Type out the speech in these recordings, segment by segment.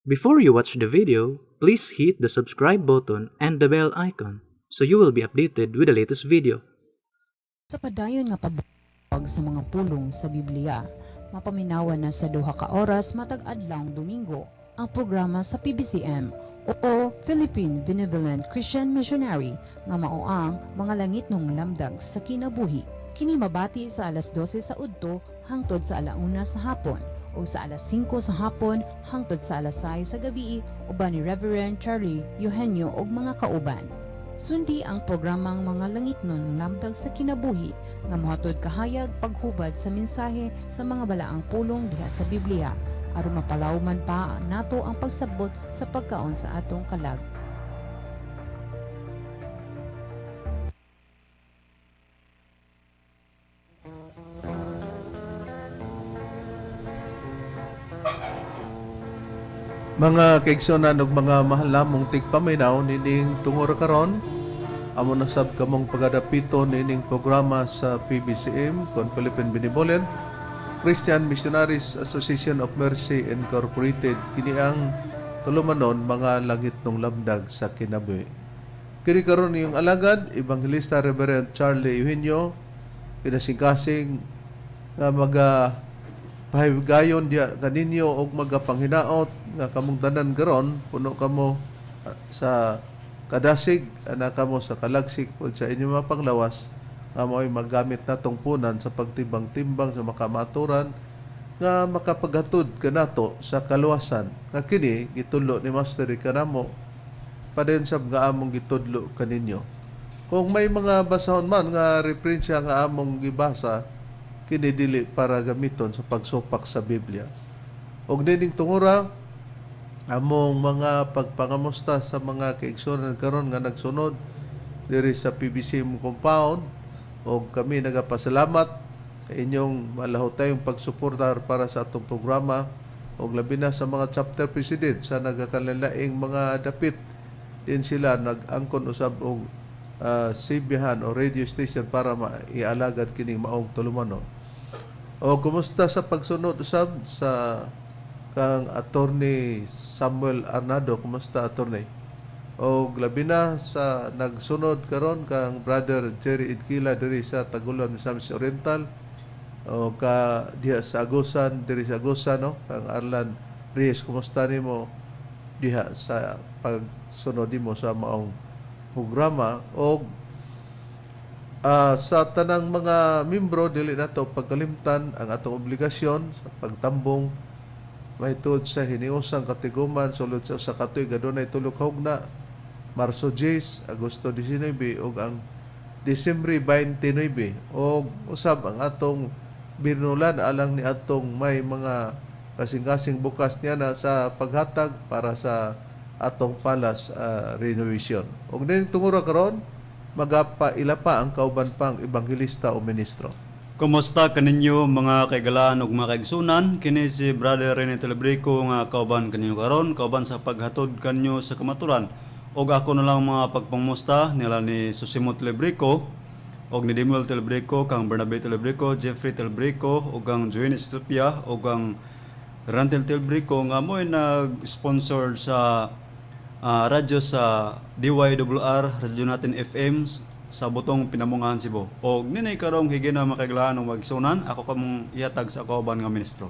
Before you watch the video, please hit the subscribe button and the bell icon so you will be updated with the latest video. Sa padayon nga pagbuwag sa mga pulong sa Biblia, mapaminawan na sa 2 ka oras matag adlawng Domingo ang programa sa PBCM o Philippine Benevolent Christian Missionary nga mao ang Mga Langitnong Lamdag sa Kinabuhi. Kini mabati sa alas 12 sa udto hangtod sa alauna sa hapon o sa alas 5 sa hapon hangtod sa alas 6 sa gabi uban ni Reverend Charlie Eugenio ug mga kauban. Sundi ang programang Mga Langitnon Lamdag sa Kinabuhi nga mohatod kahayag, paghubad sa mensahe sa mga balaang pulong diha sa Biblia aron mapalawman pa nato ang pagsabot sa pagkaon sa atong kalag. Mga kaigsunan ug mga mahal namong tigpaminaw nining tungod karon, amo na sab kamong pagadapito nining programa sa PBCM kon Philippine Benevolent Christian Missionaries Association of Mercy Incorporated. Kini ang tulumanon Mga Langitnong Lamdag sa Kinabuhi. Kini karon iyong alagad, Evangelista Reverend Charlie Eugenio, pinasingkasing nga maga pahigayon diya kaninyo og magapanghinaot nga kamong tanan karon puno kamo sa kadasig, ana kamo sa kalagsik pod sa inyong mga panglawas nga mao'y magamit natong punan sa pagtimbang-timbang sa makamaturan nga makapaghatod kanato sa kaluwasan nga kini gitudlo ni Master kanamo, padayon sab nga among gitudlo kaninyo. Kung may mga basahon man nga referensya nga among gibasa, kini dili para gamiton sa pagsupak sa Biblia. Og nining tungura, among mga pagpangamusta sa mga kaigsunan karon nga nagsunod diri sa PBC compound, og kami nagapasalamat sa inyong malahutayong pagsuportar para sa atong programa, og labi na sa mga chapter president sa nagakalaing mga dapit din sila nag-angkon usab og sibihan o radio station para maialagad kining maong tulumanon. O kumusta sa pagsunod usab sa kang Attorney Samuel Arnado? Kumusta, Attorney? O labi na sa nagsunod karon kang Brother Jerry Idkila diri sa Taguluan, Misamis Oriental, o ka diha sa Agusan, diri sa Agusan, no, kang Arlan Reyes, kumusta nimo diha sa pagsunod nimo sa maong programa? Og sa tanang mga membro, dili nato pagkalimtan ang atong obligasyon sa pagtambong mahitungod sa hiniusang katiguman sulod sa 1 ka tuig. Adunay tulo ka hugna: Marso 10, Agosto 19 ug ang Disyembre 29, og usab ang atong binulan alang ni atong may mga kasing-kasing bukas niya na sa paghatag para sa atong palace renovation. Og nining tungura karon, magapaila pa ang kauban pang ebanghelista o ministro. Kumusta kaninyo, mga kaigalaan ug mga kaigsunan? Kini si Brother Rene Telebrico nga kauban kaninyo karon, kauban sa paghatod kanyo sa kamaturan. Og ako na lang mga pagpangusta nila ni Susimo Telebrico og ni Demuel Telebrico, kang Bernabe Telebrico, Jeffrey Telebrico ug kang Joanne Estupia ug kang Rantel Telebrico nga mo'y nag-sponsor sa radyo sa DYWR, Radyo Natin FM sa Butong, Pinamungahan, Cebu. Og ninay karong higina, makaigalaan ug magsunan, ako kamong ihatag sa kauban nga ministro.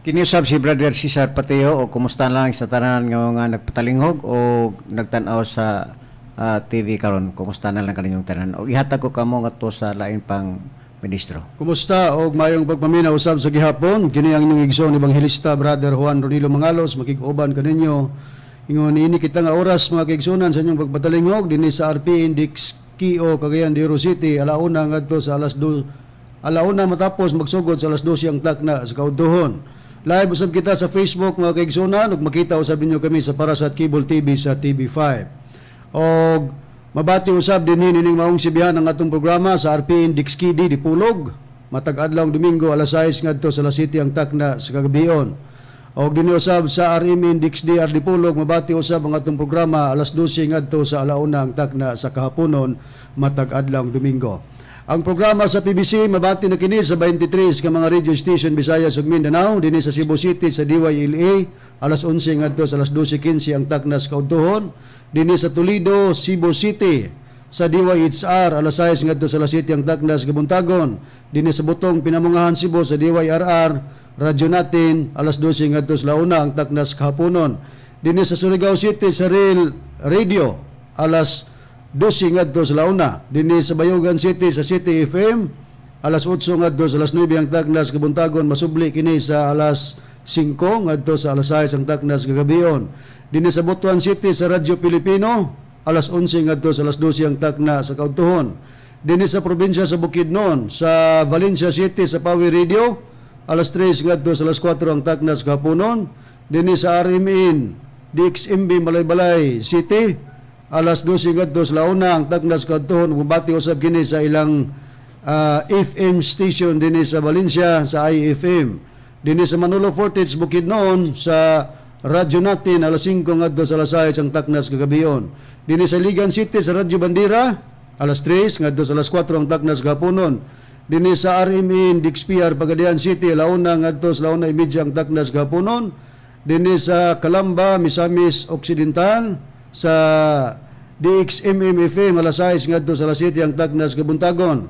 Kini usab si Brother Cesar Pateo o kumusta lang sa tanan nga mga nagpatalinghog o nagtan-aw sa TV karon. Kumusta na lang kaninyong tanan? O ihatag ko kamo ngadto sa lain pang ministro. Kumusta og mayong pagpaminaw usab sa gihapon. Kini ang inyong igsoon, Ebanghelista Brother Juan Ronilo Mangalos, makig-uban kaninyo ingon ini kita nga oras, mga kaigsunan, sa inyong pagpatalinghog dinhi sa RP Index KO, Cagayan de Oro City, alauna ngadto sa alas 2, alauna matapos magsugod sa alas 12 ang takna sa kaudtohon. Live usab kita sa Facebook, mga kaigsunan, ug makita usab ninyo kami sa Parasat Cable TV sa TV5. Og mabati usab dinhi nining maong sibihan ang atong programa sa RP Index KD Dipolog matag adlaw Domingo, alas 6 ngadto sa alas 7 ang takna sa kagabion. Og dinhi usab sa RM Index DR Dipolog mabati usab ang atong programa alas 12 ngadto sa alauna ang takna sa kahaponon matag adlaw Domingo. Ang programa sa PBC mabati na kini sa 23 ka mga radio station, Visayas ug Mindanao, dinhi sa Cebu City sa DYLA alas 11 ngadto sa alas 12:15 ang taknas kaudtohon. Dinhi sa Toledo, Cebu City, sa DYHR, alas 6 ngadto sa alas 7 ang taknas kabuntagon. Dinhi sa Butong, Pinamungahan, Cebu, sa DYRR, radyo natin, alas 12 ngadto sa launa ang taknas kahaponon. Dinhi sa Surigao City, sa Real Radio, alas 12 ngadto sa launa. Dinhi sa Bayugan City, sa City FM, alas 8 ngadto sa alas 9 ang taknas kabuntagon. Masubli kini sa alas 5 ngadto sa alas 6 ang taknas kagabion. Dinhi sa Butuan City, sa Radyo Pilipino, alas 11 ngadto sa alas 12 ang takna sa kaudtohon. Dinhi sa probinsya sa Bukidnon, sa Valencia City, sa Pawi Radio, alas 3 ngadto sa alas 4 ang takna sa kahaponon. Dinhi sa RMN, DXMB Malaybalay City, alas 12 ngadto sa launa ang taknas kaudtohon. Mubati usab kini sa ilang FM station dinhi sa Valencia, sa IFM. Dinhi sa Manolo Fortich, Bukidnon, sa radyo natin, alas 5 ngadto sa alas 6 ang taknas kagabion. Dinhi sa Iligan City, sa Radyo Bandera, alas 3 ngadto sa alas 4 ang taknas kahaponon. Dinhi sa RMN DXPR Pagadian City, alauna ngadto sa 1:30 ang taknas kahaponon. Dinhi sa Calamba, Misamis Occidental, sa DXMM FM, alas 6 ngadto sa alas 7 ang taknas kabuntagon.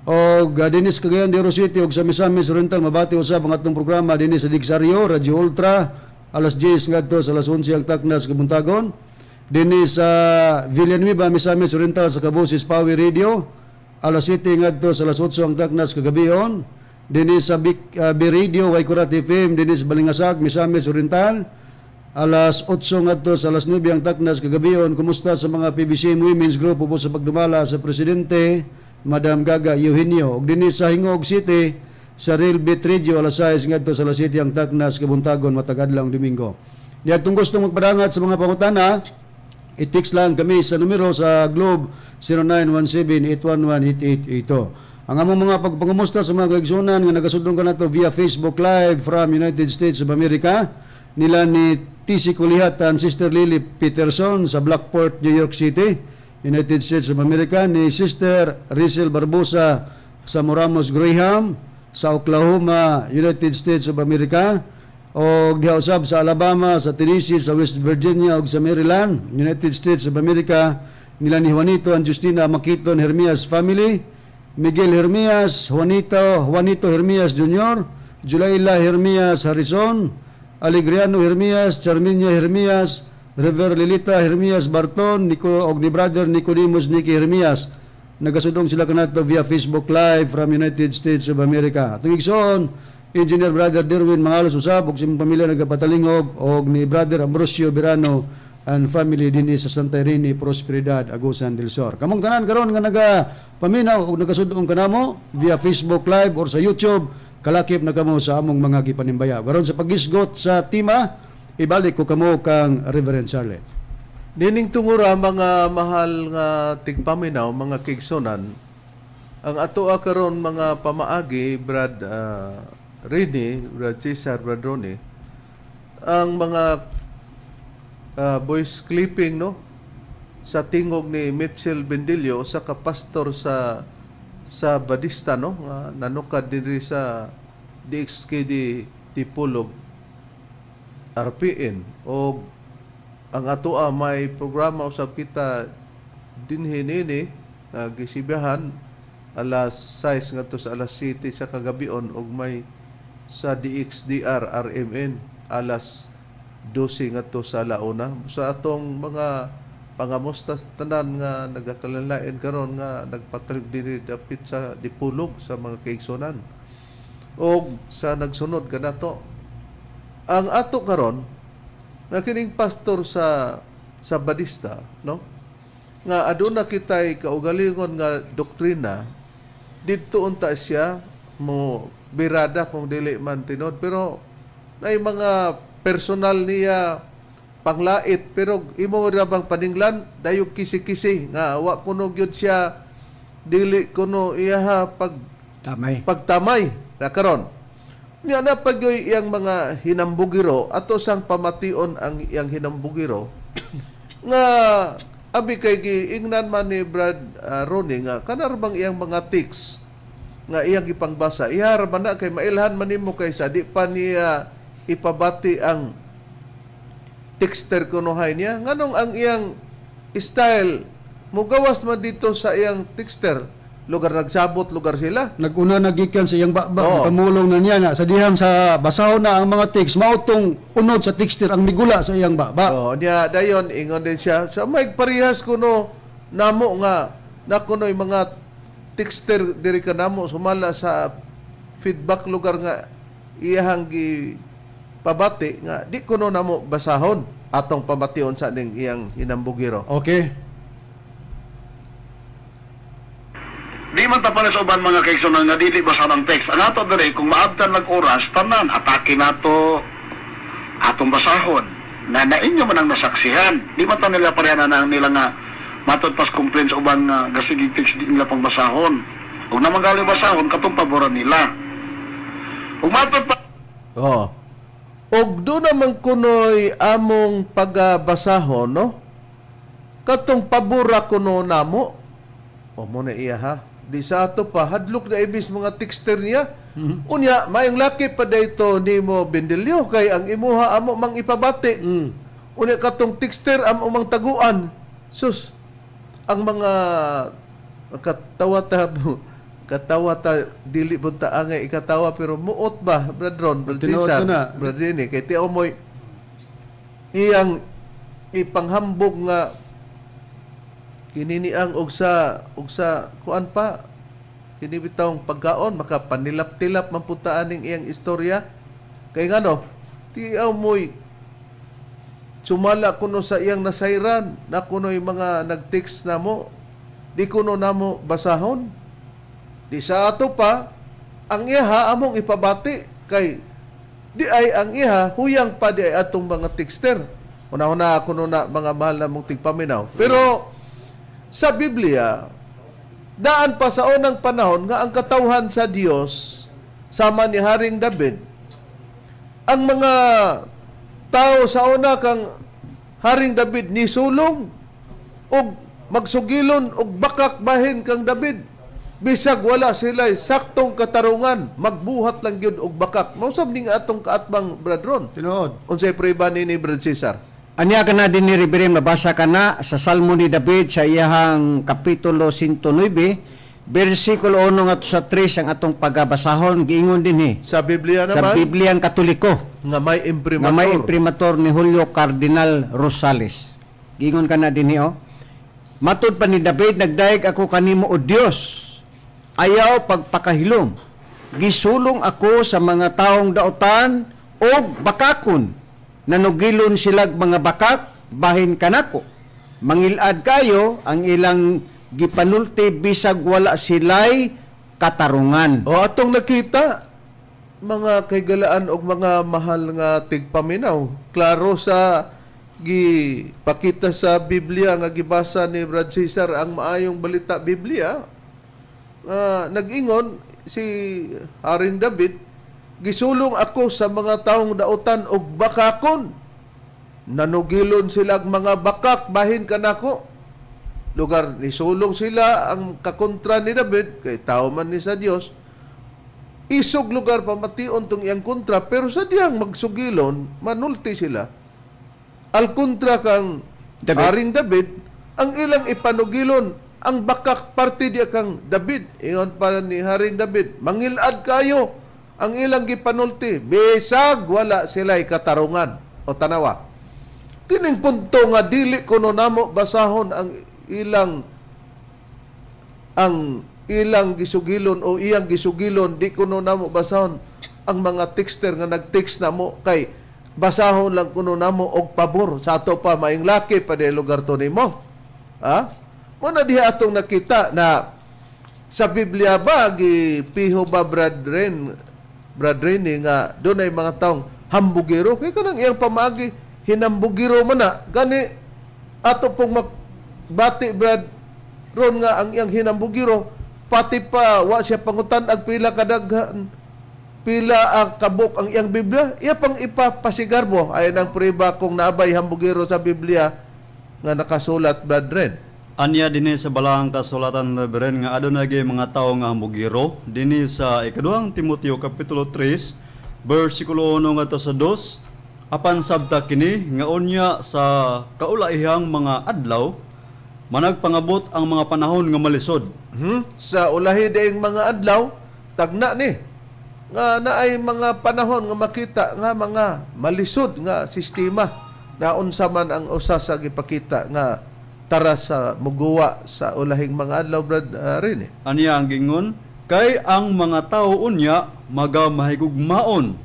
Og dinhi sa Cagayan de Oro City og sa Misamis Oriental, mabati usab ang atong programa dinhi sa Dixario, Radyo Ultra, alas 10 ngadto sa alas 11 ang taknas kabuntagon. Dinhi sa Villanueva, Misamis Oriental, sa Kabusis Power Radio, alas 7 ngadto sa alas 8 ang taknas kagabion. Dinhi sa B Radio, Waikurat FM, dinhi sa Balingasag, Misamis Oriental, alas 8 ngadto sa alas 9 ang taknas kagabion. Kumusta sa mga PBC Women's Group ubo sa pagdumala sa presidente, Madam Gaga Eugenio. Ug dinhi sa Gingoog City, sa Real Beat Radio, alas 6 ngadto sa alas 7 ang taknas kabuntagon matag adlaw Domingo. Diya atong gustong magpadangat sa mga pangutana, i-text lang kami sa numero sa Globe, 0917-811-8882. Ang among mga pagpangumusta sa mga kaigsunan nga nagasudong kanato via Facebook Live from United States of America, nila ni TC Kulihat and Sister Lily Peterson sa Blackport, New York City, United States of America, ni Sister Rizel Barbosa sa Moramos Graham sa Oklahoma, United States of America, o diha usab sa Alabama, sa Tennessee, sa West Virginia ug sa Maryland, United States of America, nila ni Juanito and Justina Makiton Hermias family, Miguel Hermias, Juanito Hermias Jr., Julaila Hermias Harrison, Alegriano Hermias, Charminia Hermias, River Lilita Hermias Barton, Nico og ni brother Nicodemus Nicky Hermias. Nagasudong sila kanato via Facebook Live from United States of America. Atong igsoon, Engineer Brother Derwin Mangalos usab ug sa imong pamilya nagapatalingog, og ni Brother Ambrosio Birano and family dinhi sa Santa Irene, Prosperidad, Agusan del Sur. Kamong tanan karon nga naga paminaw og nagasudong kanamo via Facebook Live or sa YouTube, kalakip na kamo sa among mga gipanimbaya. Karon sa paghisgot sa tema, ibalik ko kamo kang Reverend Charlie. Nining tungura, mga mahal nga tigpaminaw, mga kaigsunan, ang atoa karon mga pamaagi, Brad Rini, Brad Cesar, Brad Ronnie, ang mga voice clipping, no, sa tingog ni Mitchell Bendillo sa kapastor sa Badista, no, nga nanukad dinhi sa DXKD Dipolog RPN, o ang atoa may programa usab kita dinhi nini nga gisibahan alas 6 ngadto sa alas 7 sa kagabion, ug may sa DXDR RMN alas 12 ngadto sa launa. Sa atong mga pangamusta sa tanan nga nagakalanlain karon nga nagpatrip dinhi dapit sa Dipolog, sa mga kaigsunan og sa nagsunod kanato. Ang ato karon nga kining pastor sa Badista, no, nga aduna kitay kaugalingon nga doktrina didto, unta siya mo birada kung dili man tinod, pero nay mga personal niya panglait, pero imo ra bang paninglan dayog kisi-kisi nga wa kuno gyud siya, dili kuno iyaha pag Tamay. Pagtamay na karon niya na pagyoy iyang mga hinambugiro. Ato sang pamation ang iyang hinambugiro nga abi kay giingnan man ni Brad Ronnie nga kanar bang iyang mga tics nga iyang gipangbasa, iya ra man na kay mailhan man nimo kay sa di pa niya ipabati ang texter kunuhay niya? Nganong ang iyang style mugawas man dito sa iyang texter? Lugar nagsabot, lugar sila. Naguna na gikan sa iyang baba, Oo. pamulong na niya na sa dihang sa basahon na ang mga text mao tong unod sa texter ang migula sa iyang baba. Oh, niya dayon ingon din siya sa may parehas kuno namo nga na kuno'y mga texter diri kanamo sumala sa feedback lugar nga iyahang gi pabati nga di kuno namo basahon atong pamation sa ning iyang hinambugiro. Okay. Di man ta para sa uban mga kaigsoon nga dili basa ang text. Ang ato diri kung maabtan lag oras tanan atake nato atong basahon na nainyo man ang nasaksihan. Di man ta nila pareha na ang nila nga matod pas complain sa uban nga gasigig text di nila pang basahon. Ug naman gali basahon katong paboran nila. Ug matod pa Oh. Og do naman kuno'y among pagabasahon, no? Katong pabura kuno namo. O mo na iya ha. Di sa ato pa hadlok na ibis mga texter niya. Unya mayong laki pa dayto nimo Bendelio kay ang imuha amo mang ipabati. Unya katong texter amo mang taguan. Sus, ang mga katawa ta katawa ta dili punta angay ikatawa pero muot ba, Brad Ron, Brad Tinuod Cesar, ko na. Brad Jenny, kay ti mo'y iyang ipanghambog nga kininiang og sa kuan pa kini bitawng pagkaon makapanilap-tilap man pud ta aning iyang istorya kay ngano ti mo'y sumala kuno sa iyang nasayran na kuno'y mga nag-text namo di kuno namo basahon. Di sa ato pa ang iha among ipabati kay di ay ang iha huyang pa di ay atong mga texter. Una-una kuno na mga mahal na mong tigpaminaw, pero sa Biblia daan pa sa unang panahon nga ang katawhan sa Dios sama ni Haring David, ang mga tao sa una kang Haring David nisulong og magsugilon og bakak bahin kang David bisag wala sila saktong katarungan, magbuhat lang gyud og bakak. Mao sab ning atong kaatbang, Brad Ron. Tinuod. Unsay prueba ni Brad Cesar? Anya ka na din ni Reverend, mabasa ka na sa Salmo ni David sa iyahang Kapitulo 109, versikulo 1 ngadto sa 3 ang atong pagabasahon, giingon din eh. Sa Biblia Sa naman Biblia ang Katoliko nga may nga may imprimatur. imprimatur ni Julio Cardinal Rosales. Giingon ka na din oh. Matud pa ni David, nagdayeg ako kanimo o Dios. Ayaw pagpakahilom. Gisulong ako sa mga taong daotan og bakakon. Nanugilon silag mga bakak, bahin kanako. Mangilad kayo ang ilang gipanulti bisag wala sila'y katarungan. O atong nakita mga kaigalaan og mga mahal nga tigpaminaw, klaro sa gipakita sa Biblia nga gibasa ni Brad Cesar ang maayong balita Biblia nga nag-ingon si Haring David, gisulong ako sa mga taong dautan og bakakon, nanugilon sila ang mga bakak bahin kanako. Lugar nisulong sila ang kakontra ni David kay tao man ni sa Dios, isog lugar pamation tong iyang kontra, pero sa diyang magsugilon manulti sila al kontra kang David. Haring David. Ang ilang ipanugilon ang bakak parte diya kang David. Ingon pa ni Haring David, mangilad kayo ang ilang gipanulti bisag wala sila'y katarungan. O tanawa kining punto nga dili kuno namo basahon ang ilang gisugilon o iyang gisugilon, di kuno namo basahon ang mga texter nga nag-text namo kay basahon lang kuno namo og pabor. Sa ato pa maing laki pa di lugar to nimo ha. Mo na diha atong nakita na sa Biblia ba gipiho ba, brethren, brethren nga dunay mga taong hambugero kay kanang iyang pamaagi hinambugiro man na gani ato pong magbati, Brad Ron, nga ang iyang hinambugiro pati pa wa siya pangutan ag pila kadaghan pila ang kabuk ang iyang Biblia iya pang ipapasigarbo. Ayon ang prueba kung naabay hambugiro sa Biblia nga nakasulat, Brad Ren. Anya dinhi sa balahang kasulatan, Reverend, nga aduna gyud mga tawo nga hambugiro dinhi sa ikaduhang Timoteo kapitulo 3 bersikulo 1 ngadto sa 2. Apan sabta kini nga unya sa kaulaihang mga adlaw managpangabot ang mga panahon nga malisod. Sa ulahi diing mga adlaw, tagna ni nga naay mga panahon nga makita nga mga malisod nga sistema na unsa man ang usa sa gipakita nga tara sa muguwa sa ulahing mga adlaw, Brad Rene. Aniya ang gingon, kay ang mga tao unya maga mahigugmaon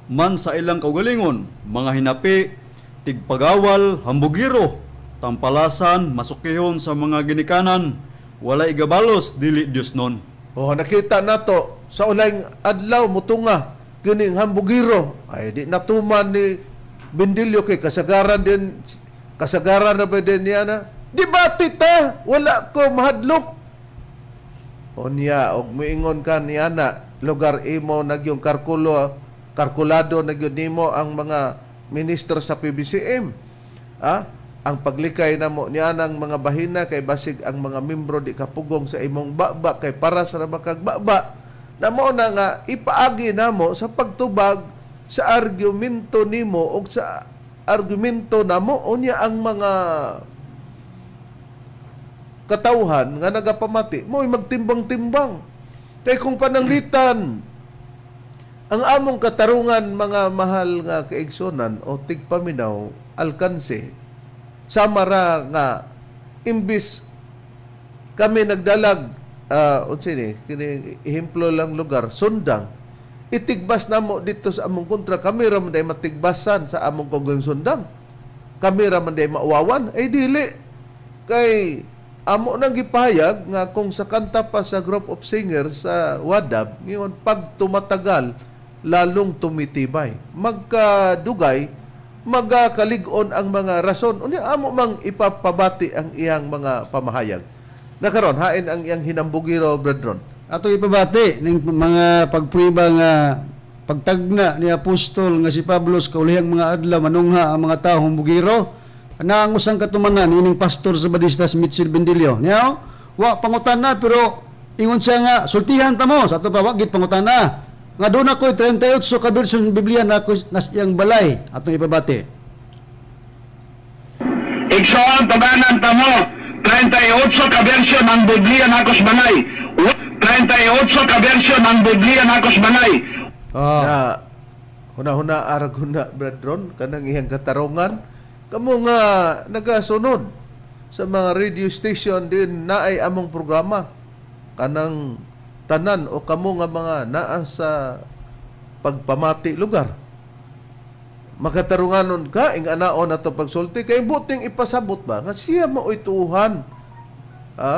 man sa ilang kaugalingon, mga hinapi, tigpagawal, hambugiro, tampalasan, masukihon sa mga ginikanan, wala igabalos, dili Dios nun. Oh, nakita nato sa ulahing adlaw mutunga kining hambugiro ay di natuman ni Bendilio kay kasagaran din, kasagaran na ba din niya na di ba, tita, wala ko mahadlok. Unya og miingon ka niya na lugar imo nagyong karkulo, karkulado na gyud nimo ang mga ministro sa PBCM. Ah, ang paglikay namo niya ng mga bahina kay basig ang mga membro di kapugong sa imong baba kay para sa makagbaba na mo na nga ipaagi namo sa pagtubag sa argumento nimo og sa argumento namo. Unya ang mga katawhan nga nagapamati mo'y magtimbang-timbang kay kung pananglitan ang among katarungan, mga mahal nga kaigsonan o tigpaminaw, alkanse sama ra nga imbis kami nagdalag, unsa ni kini, ehemplo lang, lugar Sundang, itigbas namo dito sa among kontra, kami ra man day matigbasan sa among kogong Sundang, kami ra man day mauwawan, ay dili kay amo nang gipahayag nga kung sa kanta pa sa group of singers sa Wadab ngayon, pag tumatagal lalong tumitibay, magkadugay magakalig-on ang mga rason. Unya amo mang ipapabati ang iyang mga pamahayag na karon hain ang iyang hinambugiro, brethren. Ato ipabati ning mga pagprueba nga pagtagna ni apostol nga si Pablo sa kaulihang mga adlaw manungha ang mga tawo bugiro na ang usang katumanan ining pastor sa Badistas Mitchell Bendilio. Niya wa pangutana pero ingon siya nga sultihan ta mo sa ato pa wa gid pangutana nga doon ako'y 38 ka bersyon Biblia na ako nas iyang balay. Atong ipabati. Igsoon, tuganan tamo, 38 ka bersyon ang Biblia nakos banay. 38 ka bersyon ang Biblia nakos banay. Oh. Na huna-huna arag huna, brethren, kanang iyang katarungan kamo nga nagasunod sa mga radio station din naay among programa kanang tanan o kamo nga mga naa sa pagpamati lugar, makatarunganon ka ing anaon ato pagsulti kay buting ipasabot ba nga siya maoy tuuhan,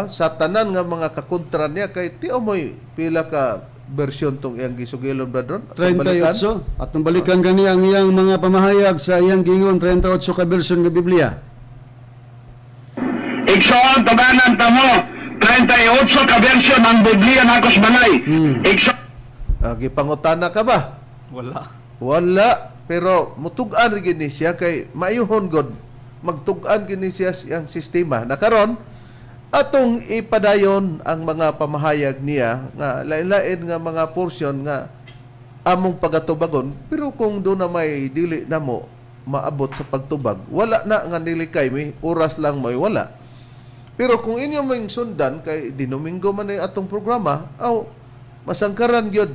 sa tanan nga mga kakontra niya kay ti mo'y pila ka version tong iyang gisugilon, brethren. Atong balikan. 38. Atong balikan gani ang iyang mga pamahayag sa iyang gingon 38 ka bersyon nga Biblia. Igsoon, tuganan tamo, 38 ka bersyon ang Biblia nakos banay. Igsoon, Ah, gipangutana ka ba? Wala. Wala, pero mutug-an rin gini siya kay maayuhon god. Magtug-an gini siya siyang sistema. Na karon atong ipadayon ang mga pamahayag niya nga lain-lain nga mga portion nga among pagatubagon, pero kung do na may dili namo maabot sa pagtubag, wala na nga nilikay mi, oras lang may wala. Pero kung inyo may sundan kay Dinomingo man ay atong programa, aw masangkaran gyud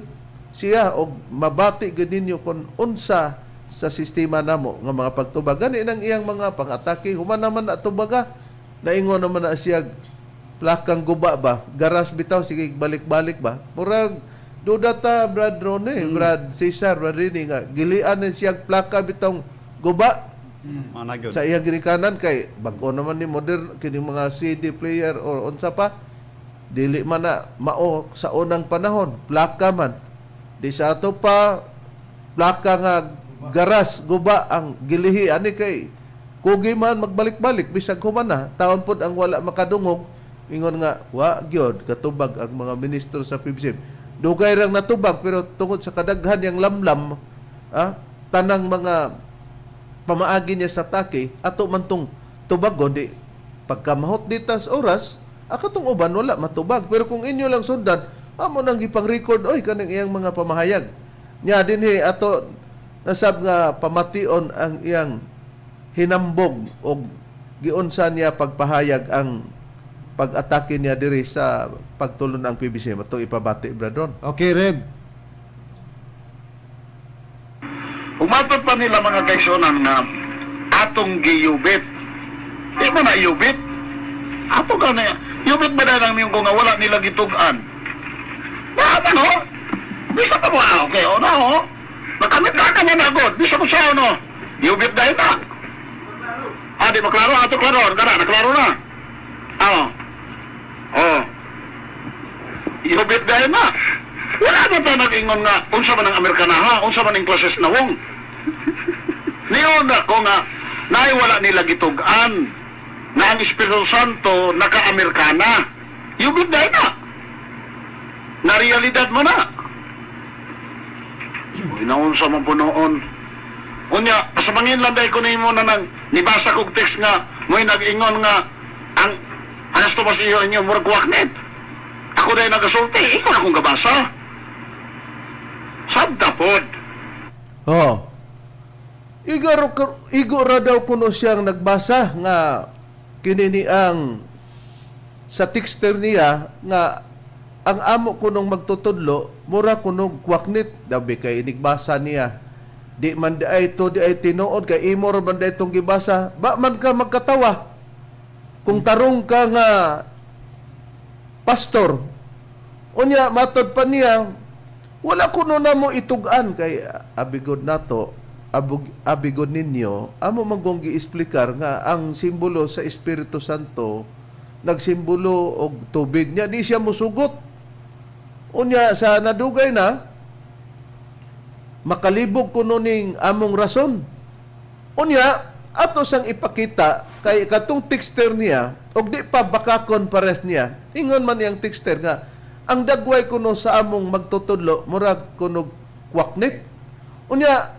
siya og mabati gyud ninyo kung unsa sa sistema namo nga mga pagtubag. Gani nang iyang mga pang-atake human naman na tubaga. Naingon naman na siya plakang guba ba, garas bitaw sige balik-balik ba. Murag duda ta, Brad Rone, Brad Cesar, Brad Rini, nga gilian ni siya plaka bitong guba Mana gyud. sa iyang ginikanan kay bag-o naman ni modern kini mga CD player or unsa pa, dili man na mao sa unang panahon, plaka man di sa ato pa, plaka nga garas guba ang gilihi ani kay kugi man magbalik-balik bisag human na taon pod ang wala makadungog ingon nga wa gyud katubag ang mga ministro sa PBCM. Dugay rang natubag pero tungod sa kadaghan yang lamlam, tanang mga pamaagi niya sa atake ato man tong tubagon di pagkamahot ditas oras akatong uban wala matubag. Pero kung inyo lang sundan, amo nang gipang record oy kaning iyang mga pamahayag nya dinhi ato. Nasab nga pamation ang iyang hinambog og giunsa niya pagpahayag ang pag-atake niya diri sa pagtulon ang PBC. Atong ipabati, Brad Ron. Okay, Reb. Umatod pa nila, mga kaigsunan, nga atong giyubit. Di mo na yubit. Ato ka na, yubit ba na lang ko nga wala nila gitug-an? Ba, ano? Bisa pa mo, ah, okay, o na, o. Nakamit ka ka na na, God. Bisa mo siya, ano? Yubit dahil na. Ah, di maklaro, ato klaro. Kana, naklaro na. Ano? Oh. Yubit dahil na. Wala na ta nag-ingon nga, unsa man ang Amerikana ha, unsa man ang klases na wong. Niyon ako nga, nay wala nila gitug-an na ang Espiritu Santo naka-Amerikana. Yubit dahil na. Na realidad mo na. Inaunsa man po noon. Unya, kasamangin lang dahil ko nimo na nang nibasa kog text nga, mo'y nag-ingon nga, ang anas to iyo inyo, murag waknet. Ako dahil nagasulti, ikaw na akong gabasa. Sabta pod. Oh. Igo ra daw kuno siyang nagbasa nga kini ni ang sa texter niya nga ang amo kunong magtutudlo mura kunog kwaknit dabi kay inigbasa niya, di man di ay to di ay tinuod kay imo ra man di itong gibasa, ba man ka magkatawa kung tarong ka nga pastor. Unya matod pa niya, wala kuno na mo itug-an kay abigod nato, abog, abigod ninyo, amo manggong giexplikar nga ang simbolo sa Espiritu Santo nagsimbolo og tubig niya, di siya musugot. Unya sa nadugay na makalibog kuno ning among rason. Unya ato sang ipakita kay katong texter niya og di pa bakakon pares niya. Ingon man niyang texter nga ang dagway kuno sa among magtutudlo murag kuno kwaknit. Unya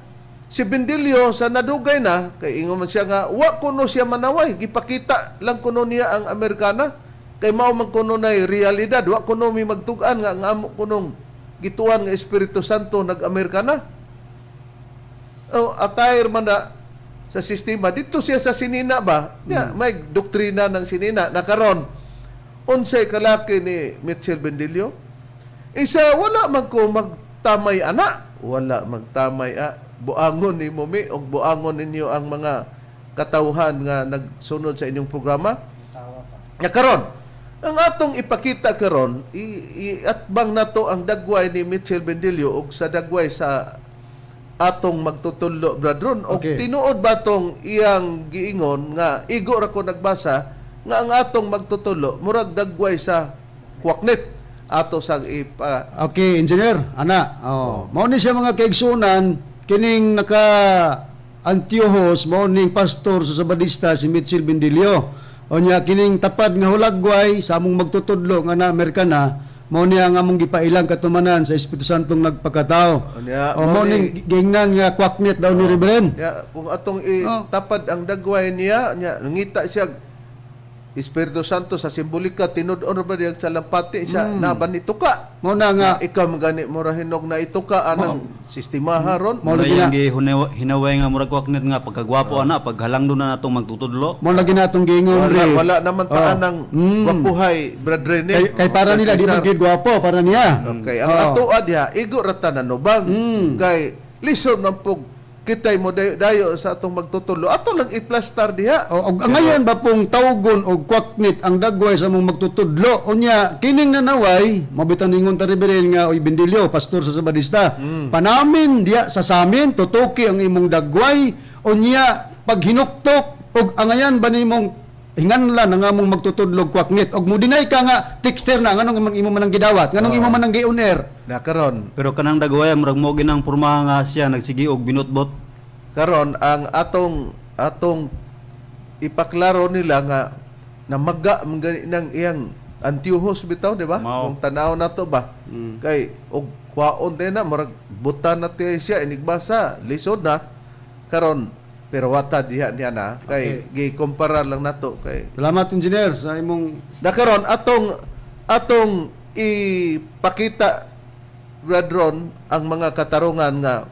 si Bendilio sa nadugay na kay ingon man siya nga wa kuno siya manaway, gipakita lang kuno niya ang Amerikana kay mao man kuno nay realidad, wa kuno mi magtug-an nga ang amo kunong gituan nga Espiritu Santo nag-Amerikana. Oh, attire man na sa sistema. Dito siya sa sinina ba? Ya, may doktrina ng sinina na karon unsay kalaki ni Mitchell Bendilio? Isa wala man ko magtamay ana, wala magtamay a. Buangon ni mi og buangon ninyo ang mga katawhan nga nagsunod sa inyong programa. Nga karon, ang atong ipakita karon, iatbang nato ang dagway ni Mitchell Bendilio og sa dagway sa atong magtutudlo, Brad Ron, og tinuod ba tong iyang giingon nga igo ra ko nagbasa nga ang atong magtutudlo murag dagway sa kwaknit? Ato sang ipa Okay, engineer, ana. Oh. Mao ni siya, mga kaigsunan, kining naka Antiochos mao ning pastor sa Sabadista si Mitchell Bendilio. Unya kining tapad nga hulagway sa among magtutudlo nga na Amerikana, mao niya ang among gipailang katumanan sa Espiritu Santong nagpakatao. Unya, O mao mao ning giingnan nga kwaknit daw ni Reverend. Ya, kung atong itapad ang dagway niya, niya ngita siya Espiritu Santo sa simbolika tinud-on ba diya sa lampati siya naban nituka. Mao na nga Nga ikaw magani mo ra hinog na ituka anang sistema haron. Mao lagi Mao na. na hinaway nga murag kwaknit nga pagkagwapo ana paghalangdon na natong magtutudlo. Mao lagi na atong giingon Wala, Rev. wala naman taan ng gwapuhay, Brad Rene. Kay para nila di man gyud gwapo para niya. Okay, ang Oo. atoa diha igo ra tanan no bang kay lisod man pug kitay mo dayo, dayo sa atong magtutudlo. Ato lang i-plastar diha. O, og, ang ngayon ba pong tawgon og kwaknit ang dagway sa mong magtutudlo, unya kining nanaway mabitan ningon ta Reverend nga oy Bendilio, pastor sa Sabadista, panamin diya sa samin tutuki ang imong dagway, unya paghinuktok og angayan ba nimong hinganlan ang among magtutudlo kwaknit, og mo-deny ka nga texter na, nganong imo man ang gidawat, nganong imo man ang gi-on-air? Na karon, Pero kanang dagway murag mo ginang porma nga siya nagsige og binotbot. Karon ang atong atong ipaklaro nila nga namaga man gani ng iyang Antiochus bitaw, di ba? Mao. Kung tanaw na to ba? Kay og kwaon din na murag buta na tiya siya inigbasa, lisod na karon, pero wata diha niya na kay gikumpara lang nato kay Salamat, engineer, sa imong na karon atong atong ipakita, Brad Ron, ang mga katarungan nga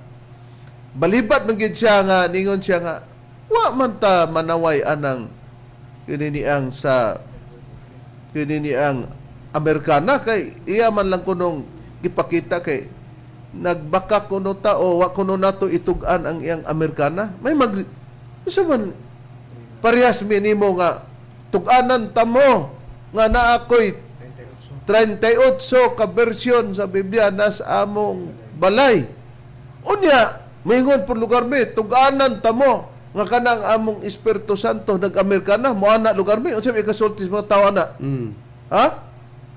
Balibat man gid siya nga ningon siya nga wa man ta manaway anang kininiang sa kininiang Amerikana kay iya man lang kunong gipakita kay nagbaka kuno ta o wa kuno nato itug-an ang iyang Amerikana. May mag usa man parehas mi nimo nga tug-anan ta mo nga naa ko'y 38 ka bersyon sa Biblia nas among balay. Unya, moingon po lugar mi, tug-anan ta mo nga kanang among Espiritu Santo nag-Amerikana, mo ana lugar mi, unsa may ikasulti sa mga tao ana? Ha?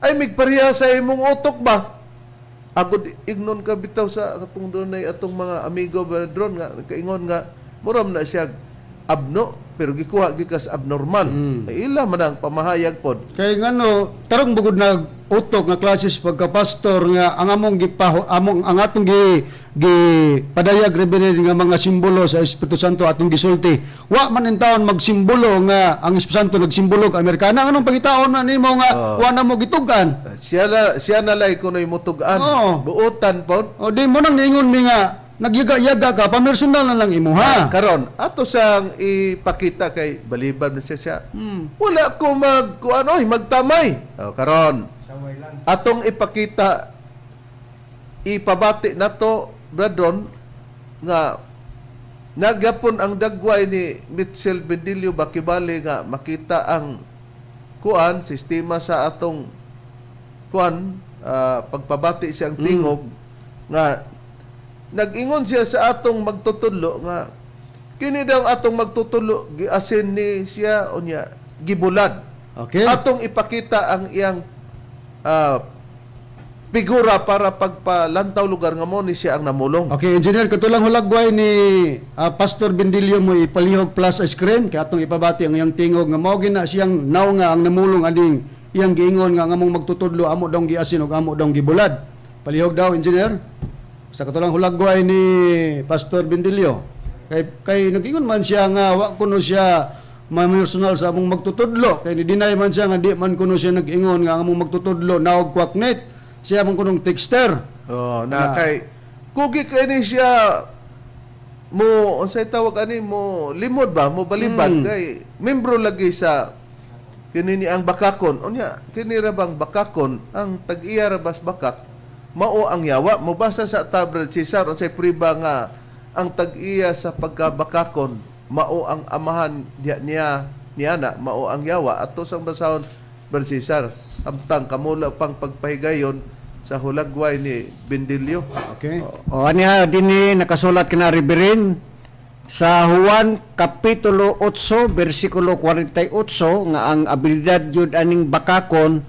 Ay migpareha sa imong utok ba? Agod ignon ka bitaw sa katong dunay atong mga amigo brethren nga nagkaingon nga muram na siya abno pero gikuha gikas abnormal. Ay, ila man ang pamahayag pod. Kay ngano, tarong bugod na utok nga klases pagka-pastor nga ang among gipaho among ang atong gi gi padayag, Reverend, nga mga simbolo sa Espiritu Santo atong gisulti. Wa man in taon magsimbolo nga ang Espiritu Santo nagsimbolo og Amerikana. Anong pangitaon na nimo nga wa na mo gitug-an? Siya na lay kuno'y mutug-an. Oo. Buotan pod. O di mo nang niingon mi nga nagyaga-yaga ka, pamersonal na lang imuha. Karon ato sang ipakita kay baliban na siya siya. Wala ko mag kuan oy magtamay. O, karon. Atong ipakita, ipabati nato, brethren, nga nagyapon ang dagway ni Mitchell Bendillo bakibali nga makita ang kuan sistema sa atong kuan pagpabati siyang tingog nga nag-ingon siya sa atong magtutudlo nga kini daw ang atong magtutudlo giasin ni siya unya gibulad. Atong ipakita ang iyang figura para pagpalantaw lugar nga mo ni siya ang namulong. Okay, engineer, katulang hulagway ni Pastor Bendilio mo ipalihog plus screen kay atong ipabati ang iyang tingog nga mao gina siyang naw nga ang namulong aning iyang giingon nga ang among magtutudlo amo daw giasin ug amo daw gibulad. Palihog daw, engineer. Sa katulang hulagway ni Pastor Bendilio. Kay nag-ingon man siya nga wa kuno siya mamersonal sa among magtutudlo kay ni-deny man siya nga di man kuno siya nag-ingon nga ang among magtutudlo naog kwaknet siya man kunong texter. Oh, na kay kugi kay ni siya mo unsay tawag ani mo limod ba mo balibad kay membro lagi sa kini ni ang bakakon. Unya kini ra bang bakakon ang tag-iya ra bas bakak mao ang yawa mobasa sa tablet Cesar unsay priba nga ang tag-iya sa pagkabakakon mao ang amahan diya niya niana mao ang yawa ato sang basahon Brad Cesar samtang kamula pang pagpahigayon sa hulagway ni Bendilio. Okay. O aniya dinhi nakasulat kina, Reverend, sa Juan kapitulo 8 bersikulo 48 nga ang abilidad gyud aning bakakon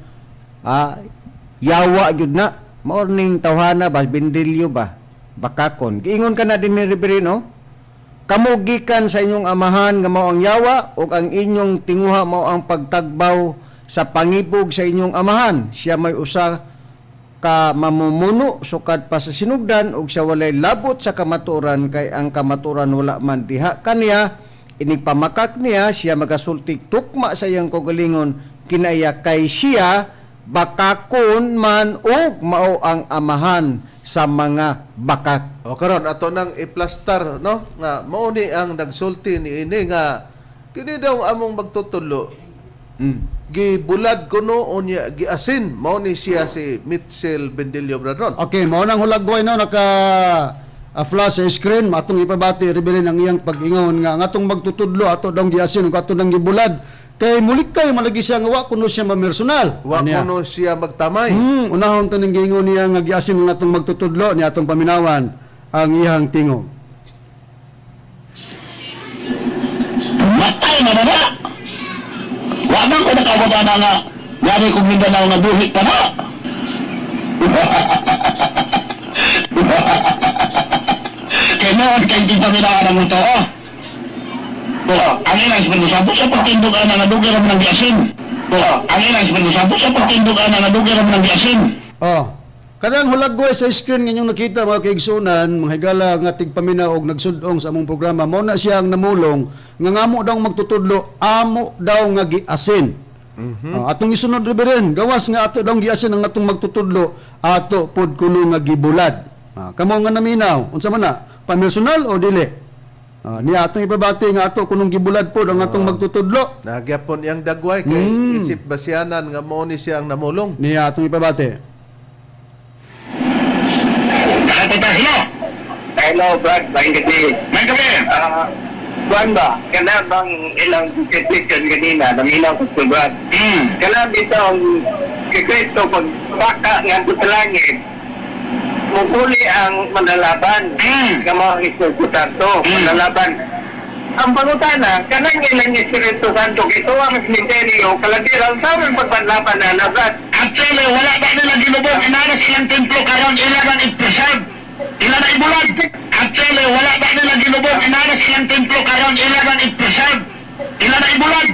yawa gyud na mao ning tawhana ba Bendilio ba bakakon. Giingon kana dinhi, Reverend, no? Kamo gikan sa inyong amahan nga mao ang yawa ug ang inyong tinguha mao ang pagtagbaw sa pangibog sa inyong amahan. Siya may usa ka mamumuno sukad pa sa sinugdan ug siya walay labot sa kamatuoran kay ang kamatuoran wala man diha kaniya. Inig pamakak niya siya magasulti tukma sa iyang kaugalingon kinaya kay siya bakakon man ug mao ang amahan sa mga bakak. O karon ato nang iplastar no nga mao ni ang nagsulti ni ini nga kini daw ang among magtutudlo gibulad kuno unya giasin mao ni siya si Mitchell Bendilio Bradron. Okay, mao nang hulagway no naka flash sa screen atong ipabati, Reverend, ang iyang pag-ingon nga ang atong magtutudlo ato daw giasin ug ato nang gibulad kay mulik kay malagi siya nga wa kuno siya mamersonal. Wa Aniya. kuno siya magtamay. Unahon to ning giingon niya nga giasin ang atong magtutudlo ni atong paminawan ang iyang tingog. Matay na na! Wa man ko nakababa na nga, gani kong Mindanao nga buhit pa na! Kaya noon, kay di pa minaan ang ito, oh. Oh, ang ilang Espiritu Santo sa pagtindog ana nga dugay ra man ang giasin. Oh, ang ilang Espiritu Santo sa pagtindog ana nga dugay ra man ang giasin. Oh. Kanang hulagway sa screen nga inyong nakita, mga kaigsunan, mga higala nga tigpaminaw og nagsudong sa among programa, mao na siya ang namulong nga ngamo daw magtutudlo, amo daw nga giasin. Oh, atong isunod, Reverend, gawas nga ato daw giasin ang atong magtutudlo, ato pod kuno nga gibulad. Ah, kamo nga naminaw, unsa man na? Pamersonal o dili? Ah, ni atong ipabati nga ato kunong gibulad pod ang atong magtutudlo. Nagyapon iyang dagway kay isip basyanan nga mao ni siya ang namulong. Ni atong ipabati. Hello. Hello, Brad. Maayong gabii. May gabi. Ah, kuan ba? Kana bang ilang petition ganina, naminaw ko sa Brad. Kana bitong kay Kristo pag baka nga sa langit, mupuli ang manlalaban nga mga Espiritu Santo, manlalaban. Ang pangutana, kanang ilang Espiritu Santo, ito ang misteryo, kalabiran sa aming pagpanlaban na Brad. Actually, wala ba nila ginubong inaras ilang templo karon ila nang i-preserve. Ila na ibulag. Actually, wala ba nila ginubong inaras ilang templo karon ila nang i-preserve. Ila na ibulag.